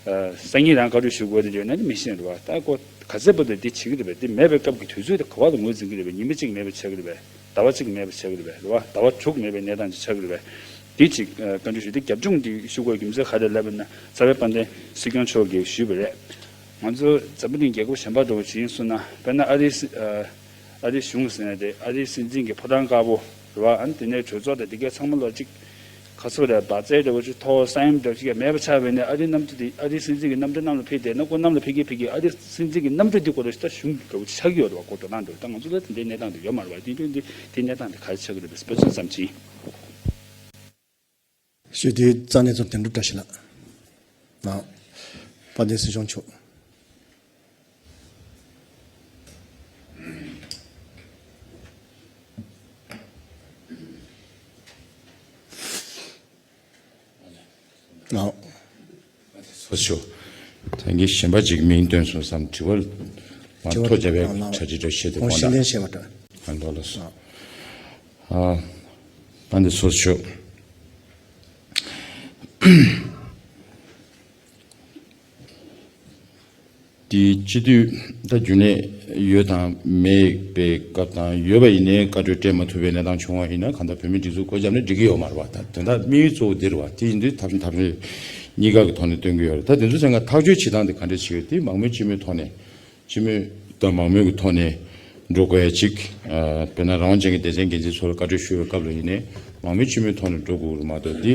སང་ཉིན་རང་བཀའ་འཁྲོལ་ཞུ་དགོས་དེ་ཡོད་ན་ནི་མི་ཤེས་རེད་བ། ད་ཁོ་ག་ཚད་པོ་དེ་འདི་བྱེད་ཀྱི་རེད་པས། དེ་མེད་པའི་སྐབས་ཀྱི་དུས་ཚོད་དེ་ག་བ་ལ་ངོས་འཛིན་གྱི་རེད་པས། ཉི་མ་གཅིག་མེད་པ་ཆགས་ཀྱི་རེད་པས། ཟླ་བ་གཅིག་མེད་པ་ཆགས་ཀྱི་རེད་པས། རེད་བ། ཟླ་བ་དྲུག་མེད་པའི་གནས་སྟངས་ཅིག་ཆགས་ཀྱི་རེད་པས། དེ་ཅིག་བཀའ་འཁྲོལ་ཞུ་དེ་རྒྱབ་ལྗོངས་དེ་ཞུ་དགོས་རྒྱུ་མཚན་ག་རེ་ལབ་པ་ན་རྩ་བའི་དཔལ་ལྡན་སྲིད་སྐྱོང་མཆོག་གིས་ཞུས་པ་རེད། ང་ཚོ་འཛམ་བུ་གླིང་རྒྱལ་ཁབ་གཞན་པ་འདྲ་བོ་ཅིག་ཡིན་སོང་ན། དཔེར་ན་ཨ་རིའི་སྲིད་ཨ་རིའི་གཞུང་ཟེར་ན་དེ་ཨ་རིའི་སྲིད་འཛིན་གྱི་ཕོ་བྲང་དཀར་པོ་རེད་བ། ཨ་ནི་དེ་ནས་གྲོས་ཚོགས་དང་དེ་གའི་ཚང་མ་ལོ་གཅིག་ག་ཚོད་རེད། བ་ཙེ་འདྲ་བོ་ཅིག་ཐོག་ས་ཡོམ་འདྲ་བོ་ཅིག་ཡང་མེད་པ་ཆགས་པས་ནས་ཨ་རིའི་གནམ་གྲུ་དེ་ཨ་རིའི་སྲིད་འཛིན་གྱི་གནམ་གྲུ་གནམ་ལ་ཕེབས་དེ་ན་ཁོ་གནམ་ལ་ཕེབས་ཀྱི་ཕེབས་ཀྱི་ཨ་རིའི་སྲིད་འཛིན་གྱི་གནམ་གྲུ་འདི་ཁོ་རང་ད་གཞུང་གི་འདྲ་བོ་ཅིག་ཆགས་ཀྱི་ཡོད་རེད་བ། ཁོ་འགྲོ་སྟངས་འདྲ་བོ། ད་ང་ཚོ་ལ་དེ་འདྲའི་གནས་སྟངས་དེ་ཡོད་མ་རེད་བ། དེ་དུས་འདི་དེ་གནས་སྟངས་དེ་ག་རེ་ཆགས་ཀྱི་རེད་པས་དཔེ་མཚོན་ཙམ་ཅིག་ཞུ་དེ་རྩ་ནས་ཚོ་དོན་གྲུབ་བཀྲ་ཤིས་ལགས་ནང་དཔལ་ལྡན་སྲིད་སྐྱོང་མཆོག་ལགས། སོ་སོ། ད་ངས་གཞན་པ་ཅིག་མིང་བཏོན་སོང་བསམ། དྲི་བ་མ་དྲི་བ་ཐོ་རྒྱབ་པའི་ལགས་ལགས། གྲ་སྒྲིག་འདྲ་བྱས་ཏེ་ཁོང་ཁོང་ཤེས་ལན་བྱས་པ་འདྲ། ཨ་འདོ་ལ་སོ། ཨ་ད་འདི་སོ་སོ། དེའི་སྤྱི་འཐུས་ད་རྒྱུན་ལས་ཡོད་དང་མེད་པའི་སྐབས་དང་། ཡོད་པ་ཡིན་ནའི་བཀའ་འཁྲོལ་སྤྲད་མ་ཐུབ་པའི་གནས་སྟངས་བྱུང་བ་ཡིན་ན། གང་ལྟར་བོད་མིའི་སྒྲིག་འཛུགས་སྐོར་བརྒྱབ་ནས་འགྲིག་གི་ཡོད་མ་རེད་བ། ད་དོན་དག་དམིགས་ཡུལ་གཙོ་བོ་འདི་རེད་བ། དེ་ཡིན་དུས་ཐབས་ཐབས་གཉིས་ཀ་གི་ཐོག་ནས་སྟོན་གྱི་ཡོད་རེད། ད་དེ་ཚོ་ཚང་མ་ཐག་གཅོད་བྱེད་སྟངས་དེ་ག་འདྲས་བྱེད་ཡོད་དེ་མང་མོས་སྤྱི་མོས་ཐོག་ནས། སྤྱི་མོས་དང་མང་མོས་ཀྱི་ཐོག་ནས་འགྲོ་དགོས་ཡ་གཅིག་ཨ་དཔེར་ན་རང་དབང་ཅན་གྱི་སྡེ་ཚན་འགན་འཛིན་ཚོ་ལ་བཀའ་འཁྲོལ་ཞུ་བའི་སྐབས་ལ་ཡིན་ནའི་མང་མོས་སྤྱི་མོས་ཐོག་ནས་འགྲོ་དགོས་ཀྱི་རེད་མ་གཏོགས། འདི་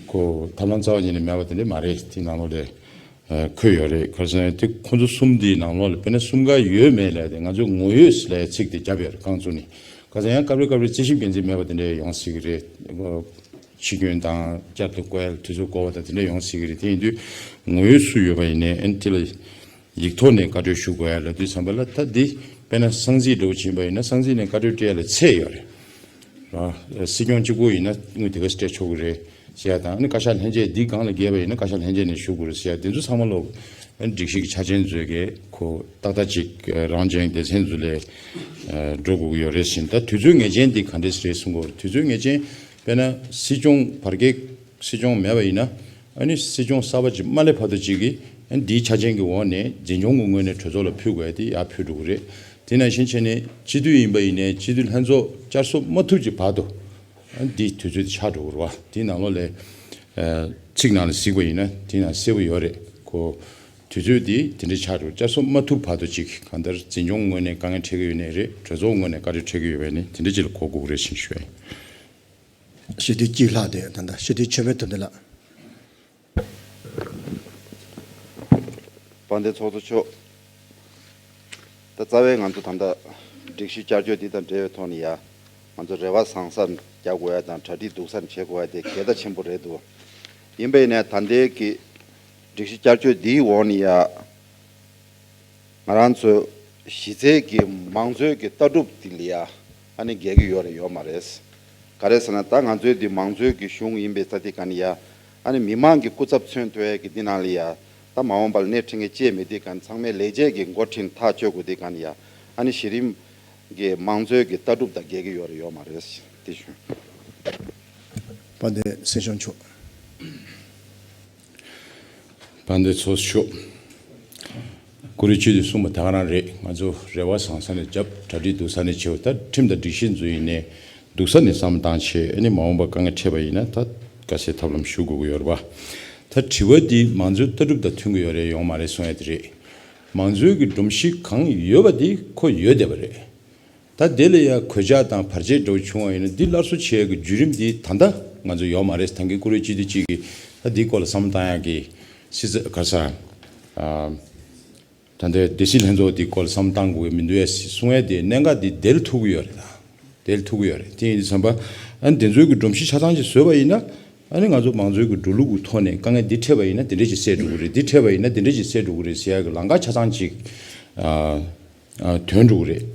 ཁོ་ཐབས་ལམ་རྩ་བ་ཉིད་ནས་མེད་པ་དེ་འདྲས་མ་རེད། དེ་ནང་ལོགས་ལ་ཨ་འཁོད་ཡོད་རེད། ག་རེ་ཟེར་ན་དེ་ཁོང་ཚོ་གསུམ་འདིའི་ནང་ལོགས་ལ་དཔེར་ན་གསུམ་ཀ་ཡོད་མེད་ལབ་དེ་ང་ཚོས་ངོ་ཡོད་ཟེར་ལབ་ཡ་ཚིག་དེ་བརྒྱབ་ཡོད་རེད་རྐང་བཙུགས་ནས། ག་ཚོད་ཡང་སྐབས་རེ་སྐབས་རེ་རྩད་ཞིབ་འགན་འཛིན་མེད་པ་དེ་འདྲས་ཡོང་སྲིད་ཀྱི་རེད། ཕྱི་སྐྱོན་དང་བསྐྱར་དུ་བསྐོ་ཡ་ལ་དུས་ཚོད་འགོར་བ་དང་དེ་འདྲས་ཡོང་སྲིད་ཀྱི་རེད། དེ་ཡིན་དུས་ངོ་ཡོད་སུ་ཡོད་པ་ཡིན་ནའི་ཨ་ནི་དེ་ལ་ཡིག་ཐོག་ནས་བཀའ་འཁྲོལ་ཞུ་དགོས་ཡ་ལབ་དུས་ཙམ་པ་ལ། ད་འདི་དཔེར་ན་གསང་འཛིན་འདྲ་བོ་ཕྱིན་པ་ཡིན་ན་གསང་འཛིན་ནས་བཀའ་འཁྲོལ་སྤྲད་ཡ་ལ་ཚད་ཡོད་རེད། ར། སྲིད་སྐྱོང་གཅིག་པོ་ཡིན་ན་དངུལ་དེ་ག་ཚོད་སྤྲད་ཆོག་གི་རེད་ཟེར་ཡ་དང་། ཨ་ནི་བཀའ་ཤག་ལྷན་རྒྱས་འདི་སྒང་ལ་འགལ་བ་ཡིན་ན་བཀའ་ཤག་ལྷན་རྒྱས་ནས་ཞུ་དགོས་རེད་ཟེར་ཡ། དེ་ཚོ་ཚང་མ་ལོག་ཨ་ནི་སྒྲིག་གཞི་གི་ཆ་རྐྱེན་ཚོས་གི་ཁོ་ཏག་ཏག་ཅིག་རང་བྱུང་སྡེ་ཚན་ཚོ་ལ་འགྲོ་དགོས་ཀྱི་ཡོད་རེད་ཟེར། ད་དུས་ཚོད་ངེས་ཅན་འདི་ག་འདྲས་རེད་གསུང་གི་ཡོད་རེད། དུས་ཚོད་ངེས་ཅན་དཔེར་ན་སྲིད་སྐྱོང་བར་བརྒལ་སྲིད་སྐྱོང་མེད་པ་ཡིན་ན། ཨ་ནི་སྲིད་སྐྱོང་གསར་པ་ཅིག་མ་སླེབས་བར་དུ་ཅིག་གིས་ཨ་ནི་འདིའི་ཆ་རྐྱེན་གྱི་འོག་ནས་འཛིན་སྐྱོང་གི་ངོས་ནས་གྲོས་ཚོགས་ལ་ཕུལ་དགོས་ཡ་དེ་ཡར་ཕུལ་འགྲོ་གི་རེད། དེ་ནང་བཞིན་བྱས་ནས་སྤྱི་འཐུས་ཡིན་པ་ཡིན་ནའི་སྤྱི་འཐུས་ལྷན་ཚོགས་བསྐྱར་གསོ་མ་ཐུབ་ཀྱི་བར་དུ་ཨ་ནི་འདིའི་དུས་ཚོད་དེ་ཆགས་འགྲོ་གི་རེད་བ། དེའི་ནང་ལོགས་ལ་ཨ་ཚིག་ནང་ལ་གཟིགས་པ་ཡིན་ན་དེ་ནང་གསལ་པོ་ཡོད་རེད། ཁོ་དུས་ཚོད་འདི་དེ་འདྲའི་ཆགས་འགྲོ། བསྐྱར་གསོ་མ་ཐུབ་བར་དུ་ཅིག་གང་ལྟར་འཛིན་སྐྱོང་ངོས་ནས་དཀའ་ངལ་འཕྲད་ཀྱི་ཡོད་ནའི་རེད། གྲོས་ཚོགས་ངོས་ནས་དཀའ་ངལ་འཕྲད་ཀྱི་ཡོད་པ་ནི་དེ་འདྲ་ཅིག་ལ་གོ་དགོས་ཀྱི་རེད་ཅེས་ཞུ་ཡ་ཡིན། སྤྱི་འཐུས་གཅིག་ལྷག་དེ་ད་ལྟ་སྤྱི་འཐུས་ཆོས་འཕེལ་དོན་ལྡན་ལགས། དཔལ་ལྡན་ཚོགས་གཙོ་མཆོག་ད་རྩ་བའི་ང་ཚོ་ད་ལྟ་སྒྲིག་གཞི་བསྐྱར་བཅོས་འདི་དང་འབྲེལ་བའི་ཐོག་ནས་ཡ། ང་ཚོ་རེ་བ་བཟང་ས་རྒྱག་དགོས་ཡ་དང་གྲ་སྒྲིག་སྡུག་ས་བྱེད་དགོས་ཡ་དེ་གལ་ཆེན་པོ་རེད་འདུག་ཡིན་པ་ཡིན་ནའི་ད་ལྟའི་གི་སྒྲིག་གཞི་བསྐྱར་བཅོས་འདིའི་འོག་ནས་ཡ། ང་རང་ཚོ་གཞི་རྩའི་གི་མང་གཙོའི་གི་ལྟ་གྲུབ་འདི་ལ་ཡ་ཨ་ནི་འགལ་གྱི་ཡོད་རེད་ཡོད་མ་རེད། ག་རེ་ཟེར་ན་ད་ང་ཚོའི་འདི་མང་གཙོའི་གི་གཞུང་ཡིན་པའི་ས་དེ་ག་ནི་ཡ་ཨ་ནི་མི་མང་གི་སྐུ་ཚབ་མཚོན་ཐུབ་ཡ་གི་འདི་ནང་ལ་ཡ་ད་མ་འོངས་པ་ལ་སྣེ་ཁྲིད་མཁན་བཅས་མེད་དེ་ག་ནི་ཚང་མས་ལས་བྱེད་ཀྱི་འགོ་ཁྲིད་ཐག་གཅོད་དགོས་དེ་ག་ནི་ཡ་ཨ་ནི་གཞི་རིམ་གི་མང་གཙོའི་གི་ལྟ་གྲུབ་དང་འགལ་གྱི་ཡོད་རེད་ཡོད་མ་རེད་དེ་ཞུ། དཔལ་ལྡན་སྲིད་སྐྱོང་མཆོག་དཔལ་ལྡན་ཚོགས་གཙོ་མཆོག་བཀུར་འོས་སྤྱི་འཐུས་གསུངས་པ་ད་ག་རང་རེད། ང་ཚོ་རེ་བ་བཟང་ས་ནས་བརྒྱབ། གྲ་སྒྲིག་སྡུག་ས་ནས་བྱེད། ད་ཁྲིམས་དང་སྒྲིག་གཞི་འཛུགས་ཡིན་ནའི་སྡུག་ས་ནས་བསམ་བཏང་བྱས། ཨ་ནི་མ་འོངས་པ་དཀའ་ངལ་འཕྲད་པ་ཡིན་ན་ད་དཀའ་སེལ་ཐབས་ལམ་ཞུ་དགོས་ཀྱི་ཡོད་རེད་པ། ད་དྲི་བ་འདི་མང་གཙོའི་ལྟ་གྲུབ་དང་མཐུན་གྱི་ཡོད་རེད་ཡོད་མ་རེད་གསུང་ཡ་དེ་རེད། མང་གཙོའི་གི་སྒྲོམ་གཞི་གང་ཡོད་པ་དེ་ཁོ་ཡོད་བསྡད་པ་རེད། ད་དེ་ལ་ཡང་གོད་ཆག་དང་བར་ཆད་འདྲ་བོ་བྱུང་བ་ཡིན་ན་འདི་སླར་གསོ་བྱེད་ཡག་གི་བརྒྱུད་རིམ་འདི་ད་ལྟ་ང་ཚོ་ཡོད་མ་རེད། ད་གིན་བཀུར་འོས་སྤྱི་འཐུས་གཅིག་གིས་ད་འདིའི་སྐོར་ལ་བསམ་བློ་བཏང་ཡག་གི་སྲིད་ཚོགས་ག་ས་ཨ་ད་ལྟའི་སྡེ་སྲིད་ལྷན་ཚོགས་འདིའི་སྐོར་ལ་བསམ་བློ་བཏང་དགོས་ཀྱི་མི་འདུག་ཨེ་གསུང་ཡ་དེ་གནད་འགག་འདི་དེ་ལ་ཐུག་གི་ཡོད་རེད། ད་དེ་ལ་ཐུག་གི་ཡོད་རེད། དེ་ཡིན་དུས་ཙམ་པ་ཨ་ནི་དེ་ཚོའི་གི་སྒྲོམ་གཞི་ཆ་ཚང་ཅིག་བཟོས་པ་ཡིན་ན་ཨ་ནི་ང་ཚོ་མང་གཙོའི་གི་འགྲོ་ལུགས་ཀྱི་ཐོག་ནས་དཀའ་ངལ་འདི་འཕྲད་པ་ཡིན་ན་དེ་འདྲས་ཅིག་སེལ་འགྲོ་གི་རེད། འདི་འཕྲད་པ་ཡིན་ན་དེ་འདྲས་ཅིག་སེལ་འགྲོ་གི་རེད་ཟེར་ཡག་གི་ལམ་ཁ་ཆ་ཚང་ཅིག་ཨ། ཨ། ཐོན་འགྲོ་གི་རེད།